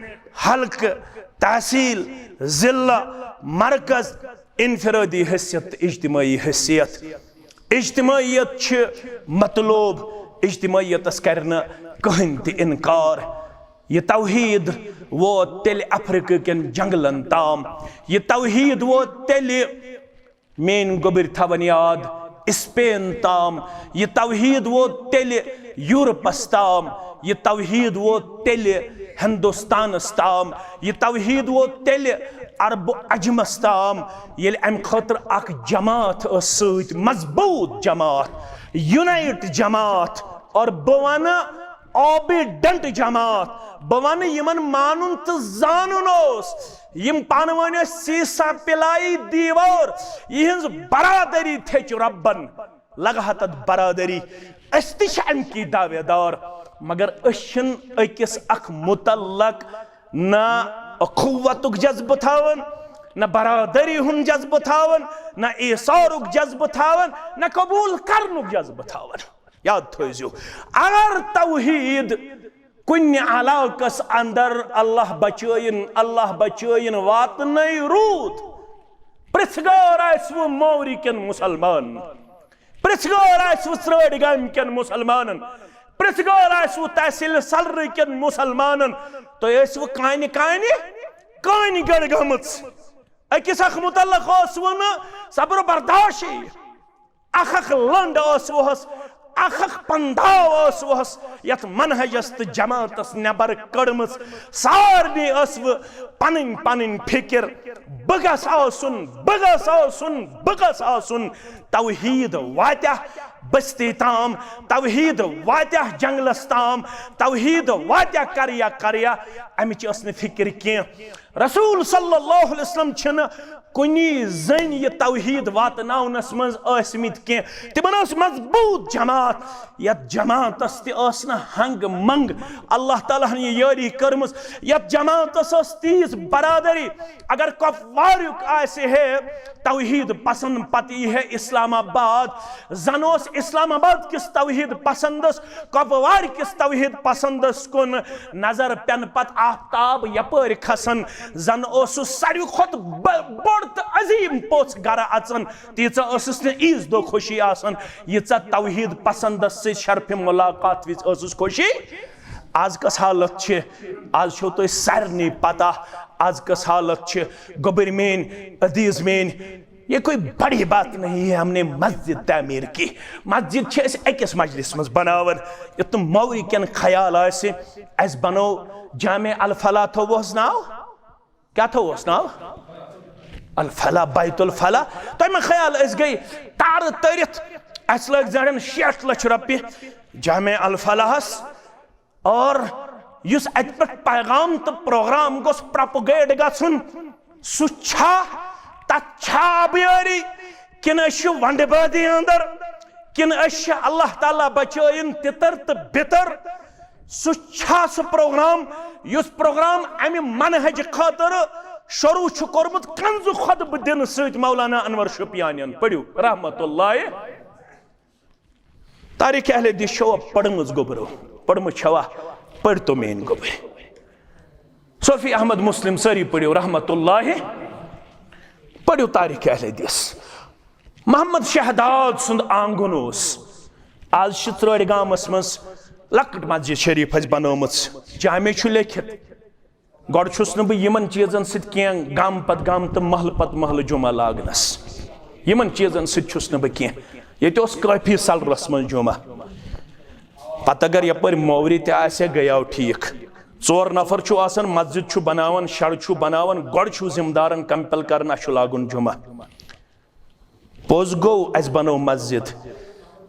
حلقہٕ، تحصیل، ضلع، مرکز، انفرادی حیثیت تہٕ اجتماعی حیثیت۔ اجتماعیت چھِ مطلوب، اجتماعیتس کرِ نہٕ کٕہٕنۍ تہِ انکار۔ یہِ توحیٖد ووت تیٚلہِ افریقہ کٮ۪ن جنگلن تام، یہِ توحیٖد ووت تیٚلہِ میٲنۍ گوٚبٕرۍ تھاوَن یاد، اسپین تام۔ یہِ توحیٖد ووت تیٚلہِ یورپس تام، یہِ توحیٖد ووت تیٚلہِ ہندوستانس تام، یہِ توحیٖد ووت تیٚلہِ عرب و عجمس تام، ییٚلہِ امہِ خٲطرٕ اکھ جماعت ٲس سۭتۍ، مضبوٗط جماعت، یونائٹ جماعت۔ اور بہٕ ونہٕ، آبی ڈنٹ جماعت، بہٕ ونہٕ یِمن مانُن تہٕ زانُن اوس، یِم پانہٕ ؤنۍ ٲسۍ سیٖسا پِلایی دیٖوار، یِہٕنٛز برادری تھیٚچ رۄبن، لگہٕ ہا تتھ برادری۔ أسۍ تہِ چھِ امہِ کی دعوے دار، مگر أسۍ چھِنہٕ أکِس اکھ متعلق نہ اخوتُک جذبہٕ تھاوان، نہ برادری ہُنٛد جذبہٕ تھاوان، نہ ایثارُک جذبہٕ تھاوان، نہ قبول کرنُک جذبہٕ تھاوان۔ یاد تھٲیزیو، اگر توحیٖد کُنہِ علاقس اندر، اللہ بچٲیِن، اللہ بچٲیِن، واتنٲے روٗد، پرٛژھ گار آسہِ وۄنۍ موری کٮ۪ن مُسلمانن، پرٛژھ گار آسہِ وۄنۍ ژرٲڑۍ گامہِ کٮ۪ن مُسلمانن، پرٛژھ گار آسہِ وۄنۍ تحصیل سلرٕ کٮ۪ن مُسلمانن، تُہۍ ٲسۍ وۄنۍ کانہِ کانہِ کانہِ گڑھ گٔمٕژ۔ أکِس اکھ متعلق اوس وۄنۍ نہٕ صبر و برداشی۔ اکھ اکھ لنڈ ٲس وُہس، اکھ اکھ پنداو ٲس وُہس، یتھ منہجس تہٕ جماعتس نٮ۪بر کٔڑمٕژ۔ سارنٕے ٲس وۄنۍ پنٕنۍ پنٕنۍ فکر، بہٕ گژھ آسُن، بہٕ گژھ آسُن، بہٕ گژھ آسُن۔ توحیٖد واتیاہ بستی تام، توحیٖد واتیاہ جنگلس تام، توحیٖد واتیاہ کریا کریا، امِچ ٲس نہٕ فکر کینٛہہ۔ رسول صلی اللہ علیہ وسلم چھِنہٕ کُنی زٔنۍ یہِ توحیٖد واتناونس منٛز ٲسمٕتۍ کینٛہہ۔ تِمن ٲس مضبوٗط جماعت، یتھ جماعتس تہِ ٲس نہٕ ہنگ منگ اللہ تعالیٰ ہن یہِ یٲری کٔرمٕژ۔ یتھ جماعتس ٲس تیٖژ برادری، اگر کۄپواریُک آسہِ ہے توحیٖد پسند، پتہٕ یی ہے اسلام آباد۔ زن اوس اسلام آباد کِس توحیٖد پسندس کۄپوارِ کِس توحیٖد پسندس کُن نظر پٮ۪نہٕ پتہٕ آفتاب یپٲرۍ کھسان، زن اوسُس ساروی کھۄتہٕ ب-، بوٚڑ تہٕ عظیٖم پوٚژھ گرٕ اژان۔ تیٖژاہ ٲسٕس نہٕ عیٖذ دۄہ خوشی آسان، ییٖژاہ توحیٖد پسندس سۭتۍ شرفِ ملاقات وِزِ ٲسٕس خوشی۔ از کس حالت چھِ؟ از چھو تۄہہِ سارنٕے پتہ، از کس حالت چھِ۔ گوٚبٕرۍ میٲنۍ، عزیٖز میٲنۍ، یہ کوئی بڑی بات نہیں ہے، ہم نے مسجد تعمیر کی۔ مسجد چھِ أسۍ أکِس مجلس منٛز بناوان، یُتھ نہٕ مورِ کٮ۪ن خیال آسہِ، اَسہِ بنوو جامع الفلاح، تھوٚوہس ناو، کیٛاہ تھوٚوہس ناو؟ الفلاح، بیت الفلاح۔ تۄہہِ ما خیال، أسۍ گٔے تارٕ تٔرِتھ، اَسہِ لٲگۍ زَرٮ۪ن شیٹھ لچھ رۄپیہِ جامع الفلاحس، اور یُس اتہِ پٮ۪ٹھ پیغام تہٕ پروگرام گوٚژھ پروپگیٹ گژھُن، سُہ چھا، تتھ چھا آبیٲری، کِنہٕ أسۍ چھِ ونڈٕ بٲدی اندر، کِنہٕ أسۍ چھِ اللہ تعالیٰ بچٲیِن تِتر تہٕ بِتر؟ سُہ چھا سُہ پروگرام، یُس پروگرام امہِ منہج خٲطرٕ شروع چھُ کوٚرمُت کنزٕ خطبہٕ دِنہٕ سۭتۍ مولانا انور شوپیانین؟ پٔرِو رحمت اللہ۔ تاریخ اہل حدیث چھوا پٔرمٕژ گوٚبرو؟ پٔرمٕژ چھوا؟ پٔرۍ تو میٲنۍ گوٚبرۍ۔ صوفی احمد مسلم، سٲری پٔرِو رحمت اللہ، پٔرِو تاریخ اہل حدیث۔ محمد شہداد سُنٛد آنگُن اوس۔ آز چھِ ژرٲرۍ گامس منٛز لۄکٕٹ مسجد شریف اَسہِ بنٲومٕژ، جامع چھُ لیکھِتھ۔ گۄڈٕ چھُس نہٕ بہٕ یِمن چیٖزن سۭتۍ کینٛہہ، گامہٕ پتہٕ گامہٕ تہٕ محلہٕ پتہٕ محلہٕ جمعہ لاگنس، یِمن چیٖزن سۭتۍ چھُس نہٕ بہٕ کینٛہہ۔ ییٚتہِ اوس کٲفی سلرس منٛز جمعہ۔ پتہٕ اگر یپٲرۍ مورِ تہِ آسہِ ہا، گٔیاو ٹھیٖک۔ ژور نفر چھُو آسان، مسجد چھُو بناوان، شڈٕ چھُو بناوان، گۄڈٕ چھُو ذمہٕ دارن کمپل کران، اسہِ چھُ لاگُن جمعہ۔ پوٚز گوٚو، اسہِ بنٲو مسجد،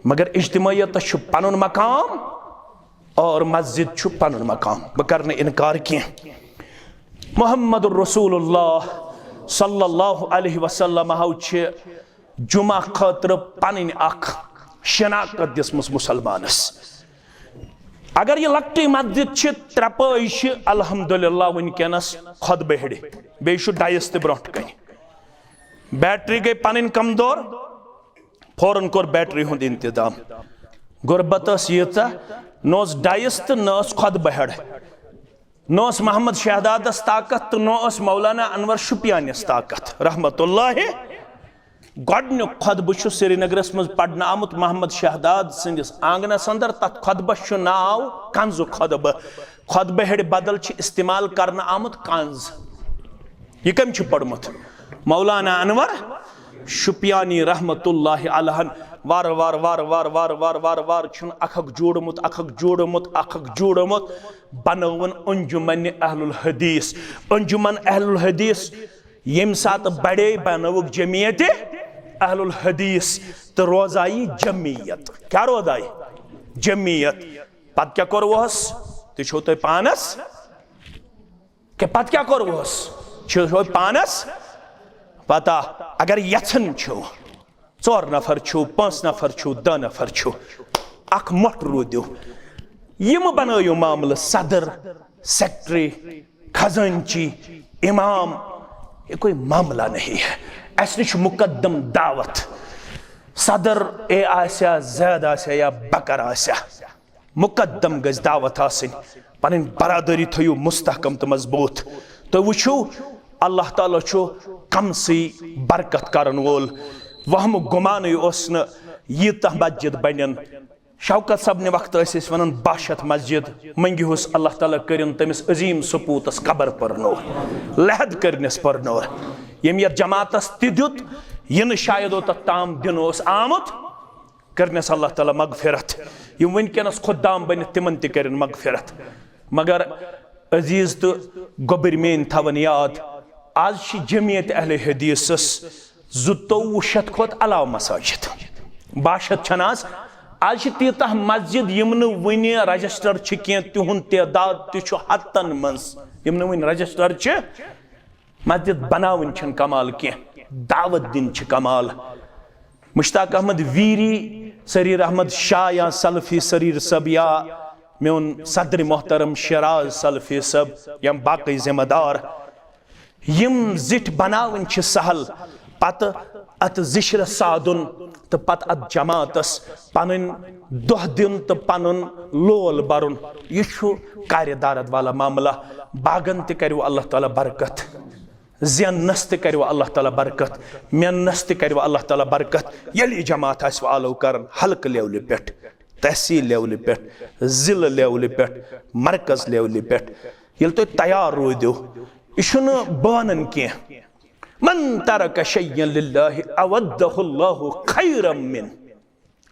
مگر اجتماعیتس چھُ پنُن مقام اور مسجد چھُ پنُن مقام۔ بہٕ کرٕ نہٕ انکار کینٛہہ۔ محمد رسول اللہ صلی اللہ علیہ وسلم ہو چھِ جمعہ خٲطرٕ پنٕنۍ اکھ شناخت دِژمٕژ مسلمانس۔ اگر یہِ لۄکٹٕے مسجد چھِ، ترٛےٚ پٲے چھِ الحمدللہ وٕنکیٚنس خطبہٕ ہیٚرِ، بیٚیہِ چھُ ڈایس تہِ برونٛٹھ کنہِ۔ بیٹری گٔے پنٕنۍ کمزور، فوراً کوٚر بیٹری ہُنٛد انتظام۔ غربت ٲس ییٖژاہ، نہ اوس ڈایس تہٕ نہ ٲس خطبہٕ ہیٚڑ، نہ اوس محمد شہدادس طاقت تہٕ نہ اوس مولانا انور شوپیانس طاقت رحمت اللہ۔ گۄڈنیُک خطبہٕ چھُ سرینگرس منٛز پرنہٕ آمُت محمد شہداد سٕنٛدِس آنگنس اندر۔ تتھ خطبس چھُ ناو کنزٕ خطبہٕ۔ خطبہٕ ہیٚڑِ بدل چھِ استعمال کرنہٕ آمُت کنز۔ یہِ کٔمۍ چھُ پوٚرمُت؟ مولانا انور شوپیانی رحمت اللہ علیہن۔ وار وار وار وار وار وار وار وار چھُن اکھ اکھ جوڑمُت، اکھ اکھ جوڑمُت، اکھ اکھ جوڑمُت۔ بنٲوٕن انجمن اہل الحدیث۔ انجمن اہل الحدیث ییٚمہِ ساتہٕ بڑے، بنٲوٕکھ جمعیت اہل الحدیث، تہٕ روزایہِ جمعیت۔ کیٛاہ روزایہِ؟ جمعیت۔ پتہٕ کیٛاہ کوٚروہس؟ تہِ چھو تۄہہِ پانس، کہِ پتہٕ کیٛاہ کوٚروہس؟ چھو تۄہہِ پانس پتہ۔ اگر یژھان چھو، ژور نفر چھو، پانٛژھ نفر چھو، دہ نفر چھو، اکھ مۄٹھ روٗدِو۔ یِم بنٲیِو معاملہٕ صدر، سیکرٹری، خزانچی، امام، یہ کوئی معاملہ نہیں ہے۔ اسہِ نِش چھُ مقدم دعوت۔ صدر اے آسیا، زید آسیا یا بکر آسیا، مقدم گژھِ دعوت آسٕنۍ۔ پنٕنۍ برادری تھٲیِو مستحکم تہٕ مضبوط۔ تُہۍ وٕچھِو، اللہ تعالیٰ چھُ کمسٕے برکت کرن وول۔ وہمہٕ گُمانٕے اوس نہٕ ییٖتاہ مسجد بنن۔ شوکت صٲبنہِ وقتہٕ ٲسۍ أسۍ ونان باہ شیٚتھ مسجد، مٔنگِہُس اللہ تعالیٰ کٔرِن تٔمِس عظیٖم سپوٗتس قبر پرنور، لحد کٔرنس پرنور۔ ییٚمۍ یتھ جماعتس تہِ دیُت، یہِ نہٕ شاید اوتتھ تام دِنہٕ اوس آمُت، کٔرنس اللہ تعالیٰ مغفرت۔ یِم وٕنکیٚنس خدام بٔنِتھ، تِمن تہِ کٔرِن مغفرت۔ مگر عزیز تہٕ گوٚبٕرۍ میٲنۍ تھاوَن یاد، آز چھِ جمعیت اہل حدیثس زٕتووُہ شیٚتھ کھۄتہٕ علاوٕ مساجد۔ باہ شیٚتھ چھَنہٕ آز۔ آز چھِ تیٖژاہ مسجد یِم نہٕ وٕنہِ رجسٹر چھِ کینٛہہ، تِہُنٛد تعداد تہِ چھُ ہتن منٛز، یِم نہٕ وٕنہِ رجسٹر چھِ۔ مسجد بناوٕنۍ چھَنہٕ کمال کینٛہہ، دعوت دِنۍ چھِ کمال۔ مشتاق احمد ویری، سریر احمد شاہ یا سلفی سریر صٲب یا میون صدر محترم شیراز سلفی صٲب یا باقی ذمہ دار، یِم زِٹھۍ بناوٕنۍ چھِ سہل، پتہٕ اتھ زِشرس سادُن تہٕ پتہٕ اتھ جماعتس پنٕنۍ دۄہ دیُن تہٕ پنُن لول برُن۔ یہِ چھُ کارِ دارت والا معاملہ۔ باغن تہِ کریو اللہ تعالیٰ برکت، زینس تہِ کریو اللہ تعالیٰ برکت، مینس تہِ کریو اللہ تعالیٰ برکت۔ ییٚلہِ یہِ جماعت آسہِ فالو کران حلقہٕ لیولہِ پٮ۪ٹھ، تحصیل لیولہِ پٮ۪ٹھ، ضلعہٕ لیولہِ پٮ۪ٹھ، مرکز لیولہِ پٮ۪ٹھ، ییٚلہِ تُہۍ تیار روٗدِو، یہِ چھُنہٕ بہٕ ونان کینٛہہ۔ من ترک شیئا للہ اودہ اللہ خیرا من۔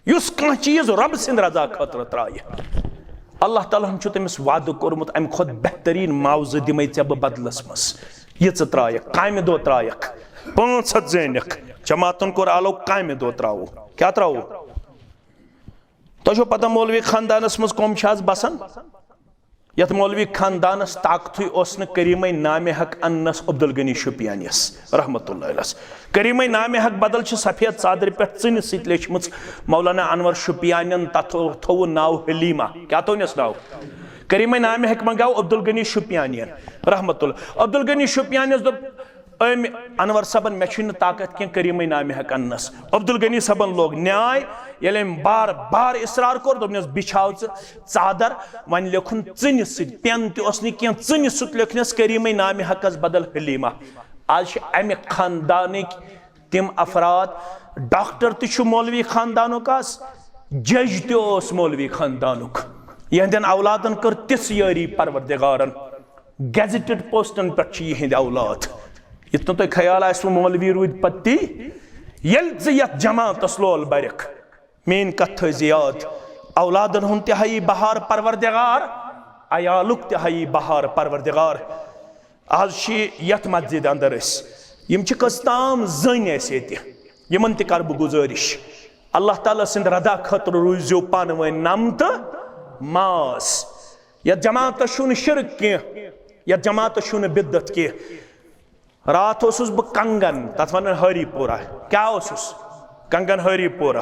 یُس کانٛہہ چیٖز رۄب سٕنٛدِ رضا خٲطرٕ ترٛایہِ، اللہ تعالیٰ ہن چھُ تٔمِس وعدٕ کوٚرمُت، اَمہِ کھۄتہٕ بہتریٖن معاوضہٕ دِمے ژےٚ بہٕ بدلس منٛز۔ یہِ ژٕ ترٛایَکھ، کامہِ دۄہ ترٛایَکھ، پانٛژھ ہتھ زینکھ، جماعتن کوٚر آلو، کامہِ دۄہ ترٛاوو۔ کیٛاہ ترٛاوو؟ تۄہہِ چھو پتہ مولوی خاندانس منٛز کۄم چھِ آز بسان؟ یتھ مولوی خاندانس طاقتھٕے اوس نہٕ کریمے نامِ حق اننس عبدالغنی شُپیانیس رحمتہ اللہ علیہس۔ کریمے نامِ حق بدل چھِ سفید ژادرِ پٮ۪ٹھ ژٕنہِ سۭتۍ لیچھمٕژ مولانا انور شُپیانین، تتھ تھوٚوُن ناو حلیمہ۔ کیٛاہ تھوٚونس ناو؟ کریمے نامِ حق منگاو عبدالغنی شُپیانین رحمتہ اللہ۔ عبدالغنی شُپیانیس دوٚپ، أمۍ انور صٲبن، مےٚ چھُے نہٕ طاقت کینٛہہ کریمے نامِ حق اننس۔ عبدالغنی صٲبن لوگ نیاے، ییٚلہِ أمۍ بار بار اصرار کوٚر، دوٚپنس، بچھاو ژٕ ژادر، وۄنۍ لیوٚکھُن ژٕنہِ سۭتۍ، پٮ۪ن تہِ اوس نہٕ کینٛہہ، ژٕنہِ سۭتۍ لیوٚکھنس کریمے نامِ حقس بدل حلیمہ۔ آز چھِ امہِ خاندانٕکۍ تِم افراد، ڈاکٹر تہِ چھُ مولوی خاندانُک آز، جج تہِ اوس مولوی خاندانُک۔ یہنٛدٮ۪ن اولادن کٔر تِژھ یٲری پروردگارن، گیزٹڈ پوسٹن پٮ۪ٹھ چھِ یِہنٛدۍ اولاد۔ یِتھ نہٕ تۄہہِ خیال آسِوٕ مولوی روٗدۍ پتہٕ تی، ییٚلہِ ژٕ یتھ جماعتس لول برکھ، میٲنۍ کتھ تھٲیزِ یاد، اولادن ہُنٛد تہِ ہایی بہار پروردگار، عیالُک تہِ ہایی بہار پروردگار۔ آز چھِ یتھ مسجد اندر أسۍ، یِم چھِ کٔژ تام زٔنۍ اَسہِ ییٚتہِ، یِمن تہِ کرٕ بہٕ گُزٲرِش، اللہ تعالیٰ سٕنٛدِ رضا خٲطرٕ روٗزِو پانہٕ ؤنۍ نم تہٕ ماس۔ یتھ جماعتس چھُنہٕ شرک کینٛہہ، یتھ جماعتس چھُنہٕ بدعت کینٛہہ۔ راتھ اوسُس بہٕ کنگن، تتھ ونان ہری پورہ۔ کیٛاہ اوسُس؟ کنگن ہری پورہ۔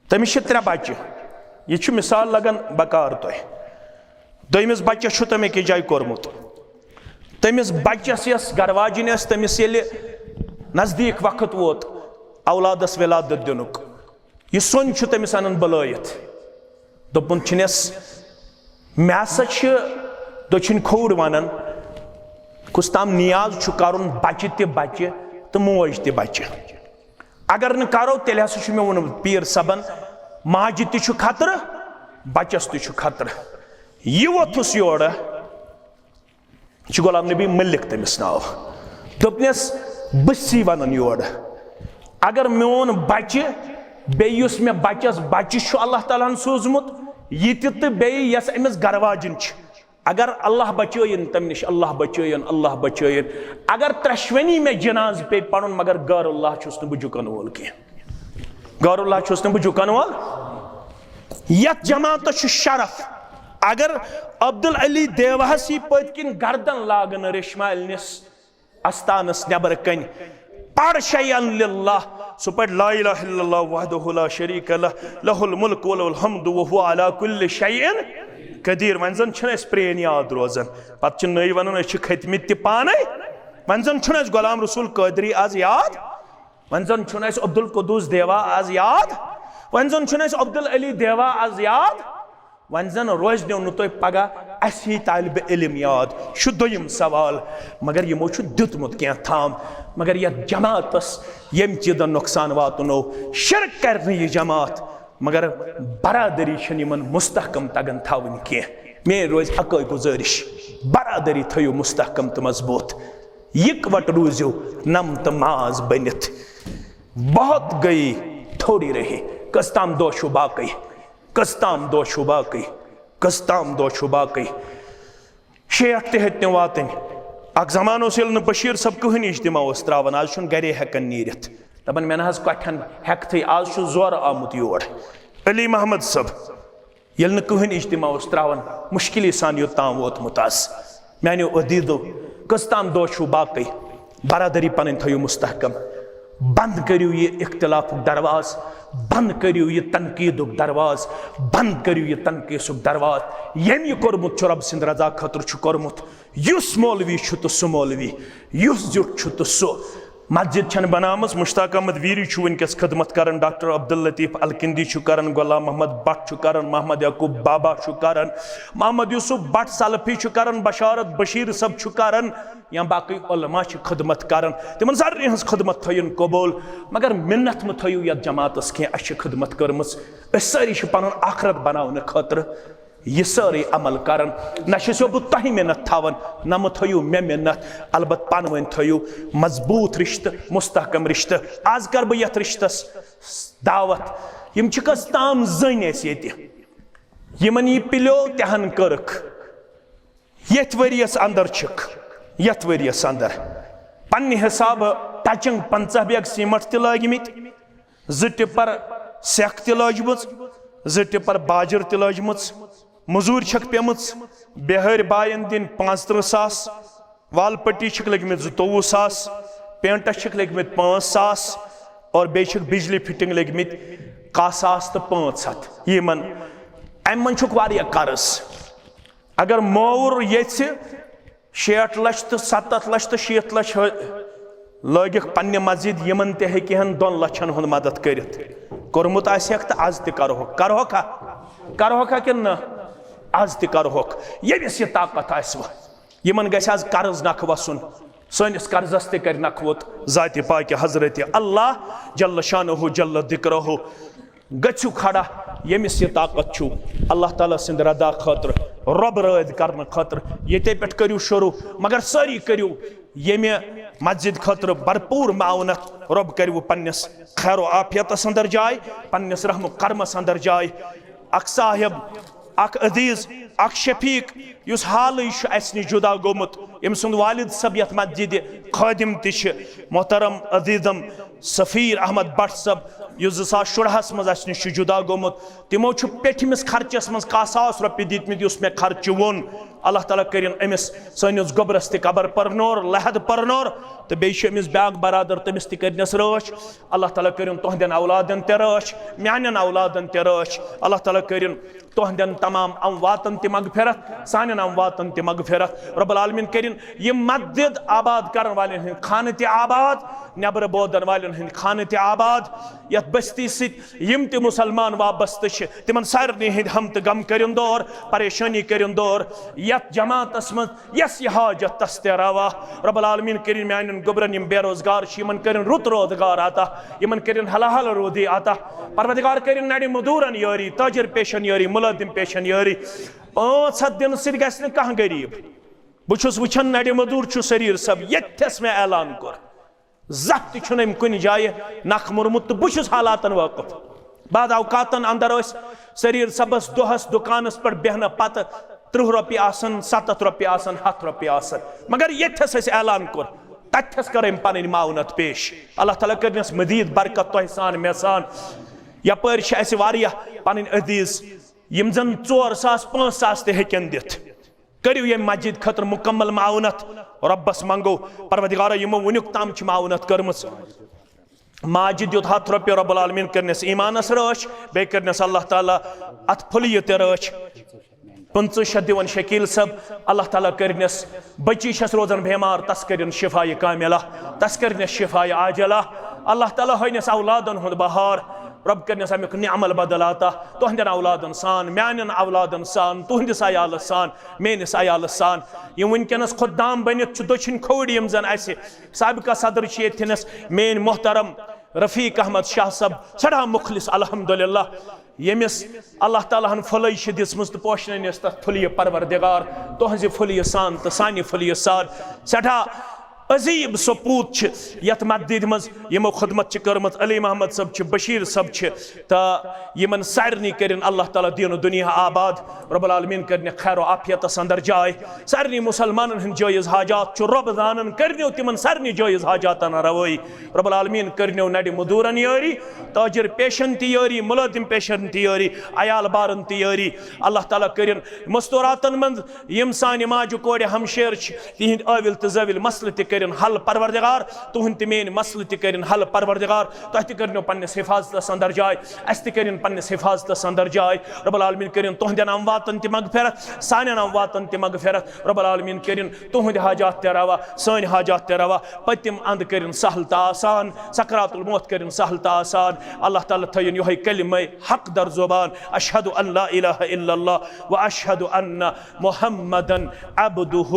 تٔمِس چھِ ترٛےٚ بچہِ۔ یہِ چھُ مثال لگان بکار تۄہہِ۔ دوٚیمِس بچس چھُ تٔمۍ أکِس جایہِ کوٚرمُت۔ تٔمِس بچس یۄس گرواجِنۍ ٲس، تٔمِس ییٚلہِ نزدیٖک وقت ووت اولادس ولادت دِنُک، یہِ سۄن چھُ تٔمِس انان بُلٲیِتھ۔ دوٚپُن چھُنس، مےٚ ہسا چھِ دٔچھِنۍ کھووُر ونان، کُس تام نیاز چھُ کرُن، بچہِ تہِ بچہِ تہٕ موج تہِ بچہِ۔ اگر نہٕ کرو، تیٚلہِ ہسا چھُ مےٚ ووٚنمُت پیٖر صٲبن، ماجہِ تہِ چھُ خطرٕ، بچس تہِ چھُ خطرٕ۔ یہِ ووٚتھُس یورٕ، یہِ چھُ غلام نبی ملک تٔمِس ناو۔ دوٚپنس، بہٕ چھُسٕے ونان یورٕ، اگر میون بچہِ، بیٚیہِ یُس مےٚ بچس بچہِ چھُ اللہ تعالیٰ ہن سوٗزمُت، یہِ تہِ تہٕ بیٚیہِ یۄس أمِس گرواجِنۍ چھِ، اگر اللہ بچٲیِن تمہِ نِش، اللہ بچٲیِن، اللہ بچٲیِن۔ اگر ترٛٮ۪شوٕنی مےٚ جنازٕ پیٚیہِ پرُن، مگر غٲر اللہ چھُس نہٕ بہٕ جُکن وول کینٛہہ۔ غٲر اللہ چھُس نہٕ بہٕ جُکن وول۔ یتھ جماعتس چھُ شرف۔ اگر عبدالعلی دیوہس یی پٔتۍ کِنۍ گردن لاگنہٕ ریشمالنِس استانس نٮ۪برٕ کنۍ، پڑ شیئا للہ، سُہ پڑ لا الہ الا اللہ وحدہ لا شریک لہ، لہ الملک و لہ الحمد و هو علی کل شیء قدیر۔ وۄنۍ زن چھِنہٕ اَسہِ پرٛٲنۍ یاد روزان، پتہٕ چھِ نٔوۍ ونان أسۍ چھِ کھٔتمٕتۍ تہِ پانے۔ وۄنۍ زن چھُنہٕ اَسہِ غلام رسول قٲدری آز یاد، وۄنۍ زن چھُنہٕ اَسہِ عبدالقدوس دیوا آز یاد، وۄنۍ زن چھُنہٕ اَسہِ عبدالعلی دیوا آز یاد۔ وۄنۍ زن روزنو نہٕ تۄہہِ پگاہ اَسہِ ہی طالبِ علم یاد۔ چھُ دوٚیِم سوال، مگر یِمو چھُ دیُتمُت کینٛہہ تام، مگر یتھ جماعتس ییٚمہِ چیٖزن نۄقصان واتنو، شرک کرِ نہٕ یہِ جماعت، مگر برادری چھنہٕ یِمن مستحکم تگان تھاوٕنۍ کینٛہہ۔ میٲنۍ روزِ اکٲے گُزٲرِش، برادری تھٲیِو مستحکم تہٕ مضبوٗط، یکوٹ روٗزِو نم تہٕ ماز بٔنِتھ۔ بہت گئی، تھوڑی رہی، کٔژ تام دۄہ چھُو باقٕے؟ کٔژ تام دۄہ چھُو باقٕے؟ کٔژ تام دۄہ چھُو باقٕے؟ شیٹھ تہِ ہیٚتۍ نہٕ واتٕنۍ۔ اکھ زمانہٕ اوس، ییٚلہِ نہٕ بشیٖر صٲب کٕہٕنۍ اجتماع اوس تراوان، آز چھُنہٕ گرے ہٮ۪کان نیٖرِتھ۔ دپان، مےٚ نہ حظ کۄٹھٮ۪ن ہٮ۪کتھٕے، آز چھُ زورٕ آمُت یور۔ علی محمد صٲب، ییٚلہِ نہٕ کٕہٕنۍ اجتماع اوس تراوان، مُشکِلی سان یوٚت تام ووتمُت آز۔ میانیو عزیزو، کٔژ تام دۄہ چھُو باقٕے؟ برادری پنٕنۍ تھٲیِو مستحکم۔ بند کٔرِو یہِ اختلافُک دروازٕ، بند کٔرِو یہِ تنقیٖدُک دروازٕ، بند کٔرِو یہِ تنقیٖصُک دروازٕ۔ ییٚمۍ یہِ کوٚرمُت چھُ، رۄب سٕنٛدِ رضا خٲطرٕ چھُ کوٚرمُت۔ یُس مولوی چھُ تہٕ سُہ مولوی، یُس زیُٹھ چھُ تہٕ سُہ۔ مسجد چھنہٕ بناومٕژ، مشتاق احمد ویری چھُ وٕنکیٚس خدمت کران، ڈاکٹر عبداللطیف الکندی چھُ کران، غلام محمد بٹ چھُ کران، محمد یعقوب بابا چھُ کران، محمد یوسف بٹ سلفی چھُ کران، بشارت بشیر صٲب چھُ کران، یا باقی علماء چھِ خدمت کران، تِمن سارنٕے ہٕنٛز خدمت تھٲیِن قبول، مگر مِنت مہٕ تھٲیِو یتھ جماعتس کینٛہہ، اسہِ چھِ خدمت کٔرمٕژ، أسۍ سٲری چھِ پنُن آخرت بناونہٕ خٲطرٕ یہِ سٲرٕے عمل کران۔ نہ چھُسو بہٕ تۄہہِ مِنت تھاوان، نہ مہٕ تھٲیِو مےٚ مِنت، البتہٕ پانہٕ ؤنۍ تھٲیِو مضبوٗط رِشتہٕ، مستحکم رِشتہٕ۔ آز کر بہٕ یتھ رِشتس دعوت۔ یِم چھِ کٔژ تام زٔنۍ اَسہِ ییٚتہِ، یِمن یہِ پِلیو تہِ ہن کٔرٕکھ۔ یتھ ؤریس اندر چھِکھ، یتھ ؤریس اندر پننہِ حسابہٕ ٹچنگ پنژاہ بیگ سیمٹ تہِ لٲگمٕتۍ، زٕ ٹِپر سیکھ تہِ لٲجمٕژ، زٕ ٹِپر باجر تہِ لٲجمٕژ، مٔزوٗرۍ چھکھ پیمٕژ بِہٲرۍ باین دِنۍ پانٛژترٕٛہ ساس، وال پٹی چھکھ لٔگمٕتۍ زٕتووُہ ساس، پینٹس چھکھ لٔگمٕتۍ پانٛژھ ساس، اور بیٚیہِ چھکھ بجلی فٹنگ لٔگمٕتۍ کاہ ساس تہٕ پانٛژھ ہتھ۔ یِمن، امہِ منٛز چھُکھ واریاہ قرض۔ اگر مووُر یژھِ شیٹھ لچھ تہٕ ستتھ لچھ تہٕ شیٖتھ لچھ ہٲ-، لٲگِکھ پننہِ مسجد، یِمن تہِ ہیٚکہِ ہن دۄن لچھن ہُنٛد مدد کٔرِتھ۔ کوٚرمُت آسہِ ہکھ تہٕ از تہِ کرہوکھ، کرہوکھا؟ کرہوکھا کِنہٕ نہ؟ از تہِ کرہوکھ، ییٚمِس یہِ طاقت آسہِ وۄنۍ۔ یِمن گژھِ از قرض نکھٕ وسُن، سٲنِس قرضس تہِ کرِ نکھٕ ووٚت ذاتِ پاکہِ حضرت اللہ جل شانہ جل ذکرہ۔ گٔژھِو کھڑا، ییٚمِس یہِ طاقت چھُ اللہ تعالیٰ سٕنٛدِ رضا خٲطرٕ، رۄب رٲضۍ کرنہٕ خٲطرٕ۔ ییٚتے پٮ۪ٹھ کٔرِو شروع، مگر سٲری کٔرِو ییٚمہِ مسجد خٲطرٕ بھرپوٗر معاونت۔ رۄب کٔرِو پننِس خیر و عافیتس اندر جاے، پننِس رحم و کرمس اندر جاے۔ اکھ صاحب، اکھ عزیز، اکھ شفیق، یُس حالٕے چھُ اسہِ نِش جدا گوٚمُت، أمۍ سُنٛد والد صٲب یتھ مسجدِ خٲدم تہِ چھِ، محترم عزیزم سفیر احمد بٹ صٲب، یُس زٕ ساس شُرہس منٛز اسہِ نِش چھُ جدا گوٚمُت۔ تِمو چھُ پیٚٹھمِس خرچس منٛز کاہ ساس رۄپیہِ دِتمٕتۍ، یُس مےٚ خرچہٕ ووٚن۔ اللہ تعالیٰ کٔرِن أمِس سٲنِس گوٚبرس تہِ قبر پر نور، لحد پر نور، تہٕ بیٚیہِ چھُ أمِس بیٛاکھ برادر، تٔمِس تہِ کٔرنس رٲچھ۔ اللہ تعالیٰ کٔرِن تُہنٛدٮ۪ن اولادن تہِ رٲچھ، میانٮ۪ن اولادن تہِ رٲچھ۔ اللہ تعالیٰ کٔرِن تُہنٛدٮ۪ن تمام امواتن تہِ مغفرت، سانٮ۪ن امواتن تہِ مغفرت۔ رب العالمین کٔرِن یِم مسجد آباد کرن والٮ۪ن ہٕنٛدۍ خانہٕ تہِ آباد، نٮ۪برٕ بوزن والٮ۪ن ہٕنٛدۍ خانہٕ تہِ آباد۔ یتھ بستی سۭتۍ یِم تہِ مسلمان وابستہٕ چھِ، تِمن سارنٕے ہٕنٛدۍ ہم تہٕ غم کٔرِن دور، پریشٲنی کٔرِن دور۔ یتھ جماعتس منٛز یس یہِ حاجت تس تہِ روا۔ رب العالمین کٔرِن میانٮ۪ن گوٚبرن، یِم بے روزگار چھِ، یِمن کٔرِن رُت روزگار عطا، یِمن کٔرِن حلال روزی عطا۔ پروردگار کٔرِن نرِ مزدوٗرن یٲری، تاجر پیشن یٲری، مُلٲزِم پیشن یٲری۔ پانٛژھ ہتھ دِنہٕ سۭتۍ گژھِ نہٕ کانٛہہ غریب۔ بہٕ چھُس وٕچھان نرِ مزدوٗر چھُ سریٖر صٲب، ییٚتھس مےٚ اعلان کوٚر، زانٛہہ تہِ چھُنہٕ أمۍ کُنہِ جایہِ نکھ موٚرمُت، تہٕ بہٕ چھُس حالاتن وٲقف۔ بعض اوقاتن اندر ٲسۍ سریٖر صٲبس دۄہس دُکانس پٮ۪ٹھ بیہنہٕ پتہٕ ترٕٛہ رۄپیہِ آسان، ستتھ رۄپیہِ آسان، ہتھ رۄپیہِ آسان، مگر ییٚتھس اَسہِ اعلان کوٚر، تتھس کٔر أمۍ پنٕنۍ معاونت پیش۔ اللہ تعالیٰ کٔرنس مزید برکت تۄہہِ سان، مےٚ سان۔ یپٲرۍ چھِ اَسہِ واریاہ پنٕنۍ عزیز، یِم زن ژور ساس، پانٛژھ ساس تہِ ہیٚکن دِتھ۔ کٔرِو ییٚمہِ مسجد خٲطرٕ مُکمل معاونت۔ رۄبس منٛگو، پروردگارا، یِمو وُنیُک تام چھِ معاونت کٔرمٕژ، ماجہِ دیُت ہتھ رۄپیہِ، رب العالمین کٔرنس ایمانس رٲچھ، بیٚیہِ کٔرنس اللہ تعالیٰ اتھ پھُلیہِ تہِ رٲچھ۔ پٕنٛژٕہ شیٚتھ دِوان شکیل صٲب، اللہ تعالیٰ کٔرنس، بچی چھس روزان بیمار، تس کٔرِن شفایہِ کاملہ، تس کٔرنس شفایہِ عاجلہ۔ اللہ تعالیٰ ہٲینس اولادن ہُنٛد بہار، رب کٔرنس امیُک نعمل بدل عطا، تہنٛدٮ۪ن اولادن سان، میانٮ۪ن اولادن سان، تُہنٛدِس عیالس سان، میٲنِس عیالس سان۔ یِم وٕنکیٚنس خۄدام بٔنِتھ چھِ دٔچھِنۍ کھووٕرۍ، یِم زن اسہِ سابقہ صدر چھِ ییٚتہِ تھنس، میٲنۍ محترم رفیق احمد شاہ صٲب، سٮ۪ٹھاہ مُخلص الحمدللہ، ییٚمِس اللہ تعالیٰ ہن پھُلے چھِ دِژمٕژ تہٕ پوشنٲونس تتھ پھُلیہِ پروردگار، تُہنٛزِ پھُلیہِ سان تہٕ سانہِ پھُلیہِ سان۔ سٮ۪ٹھاہ عجیب سپوٗت چھِ یتھ مسجدِ منٛز یِمو خدمت چھِ کٔرمٕژ، علی محمد صٲب چھِ، بشیر صٲب چھِ، تہٕ یِمن سارنٕے کٔرِن اللہ تعالیٰ دین و دنیا آباد۔ رب العالمین کٔرنہِ خیر و عافیتس اندر جاے۔ سارنٕے مسلمانن ہٕنٛدۍ جٲیز حاجات چھُ رب زانان، کٔرنیو تِمن سارنٕے جٲیز حاجاتن روٲیی۔ رب العالمین کٔرنیو نرِ مزدوٗرن یٲری، تاجر پیشن تہِ یٲری، مُلٲزِم پیشن تہِ یٲری، عیال بارن تہِ یٲری۔ اللہ تعالیٰ کٔرِن مستوراتن منٛز یِم سانہِ ماجہِ کورِ ہمشیر چھِ، تِہِنٛدۍ ٲوِل تہٕ زٲوِل مسلہٕ تہِ کٔرِن حل پروردگار، تُہٕنٛدۍ تہٕ میٛٲنۍ مسلہٕ تہِ کٔرِن حل پروردگار۔ تۄہہِ تہِ کٔرِنو پننِس حفاظتس اندر جاے، اسہِ تہِ کٔرِن پننِس حفاظتس اندر جاے۔ رب العالمین کٔرِن تُہنٛدٮ۪ن امواتن تہِ مغفرت، سانٮ۪ن امواتن تہِ مغفرت۔ رب العالمین کٔرِن تُہنٛدۍ حاجات تہِ روا، سٲنۍ حاجات تہِ روا۔ پٔتِم اند کٔرِن سہل تہٕ آسان، سکرات الموت کٔرِن سہل تہٕ آسان۔ اللہ تعالیٰ تھٲیِن یِہوٚے کلمہ حق در زبان، اشہد ان لا الہ الا اللہ و اشہد ان محمدن عبدہ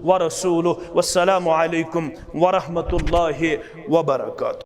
و رسولہ۔ والسلام علیکم ورحمۃ اللہ وبرکاتہ۔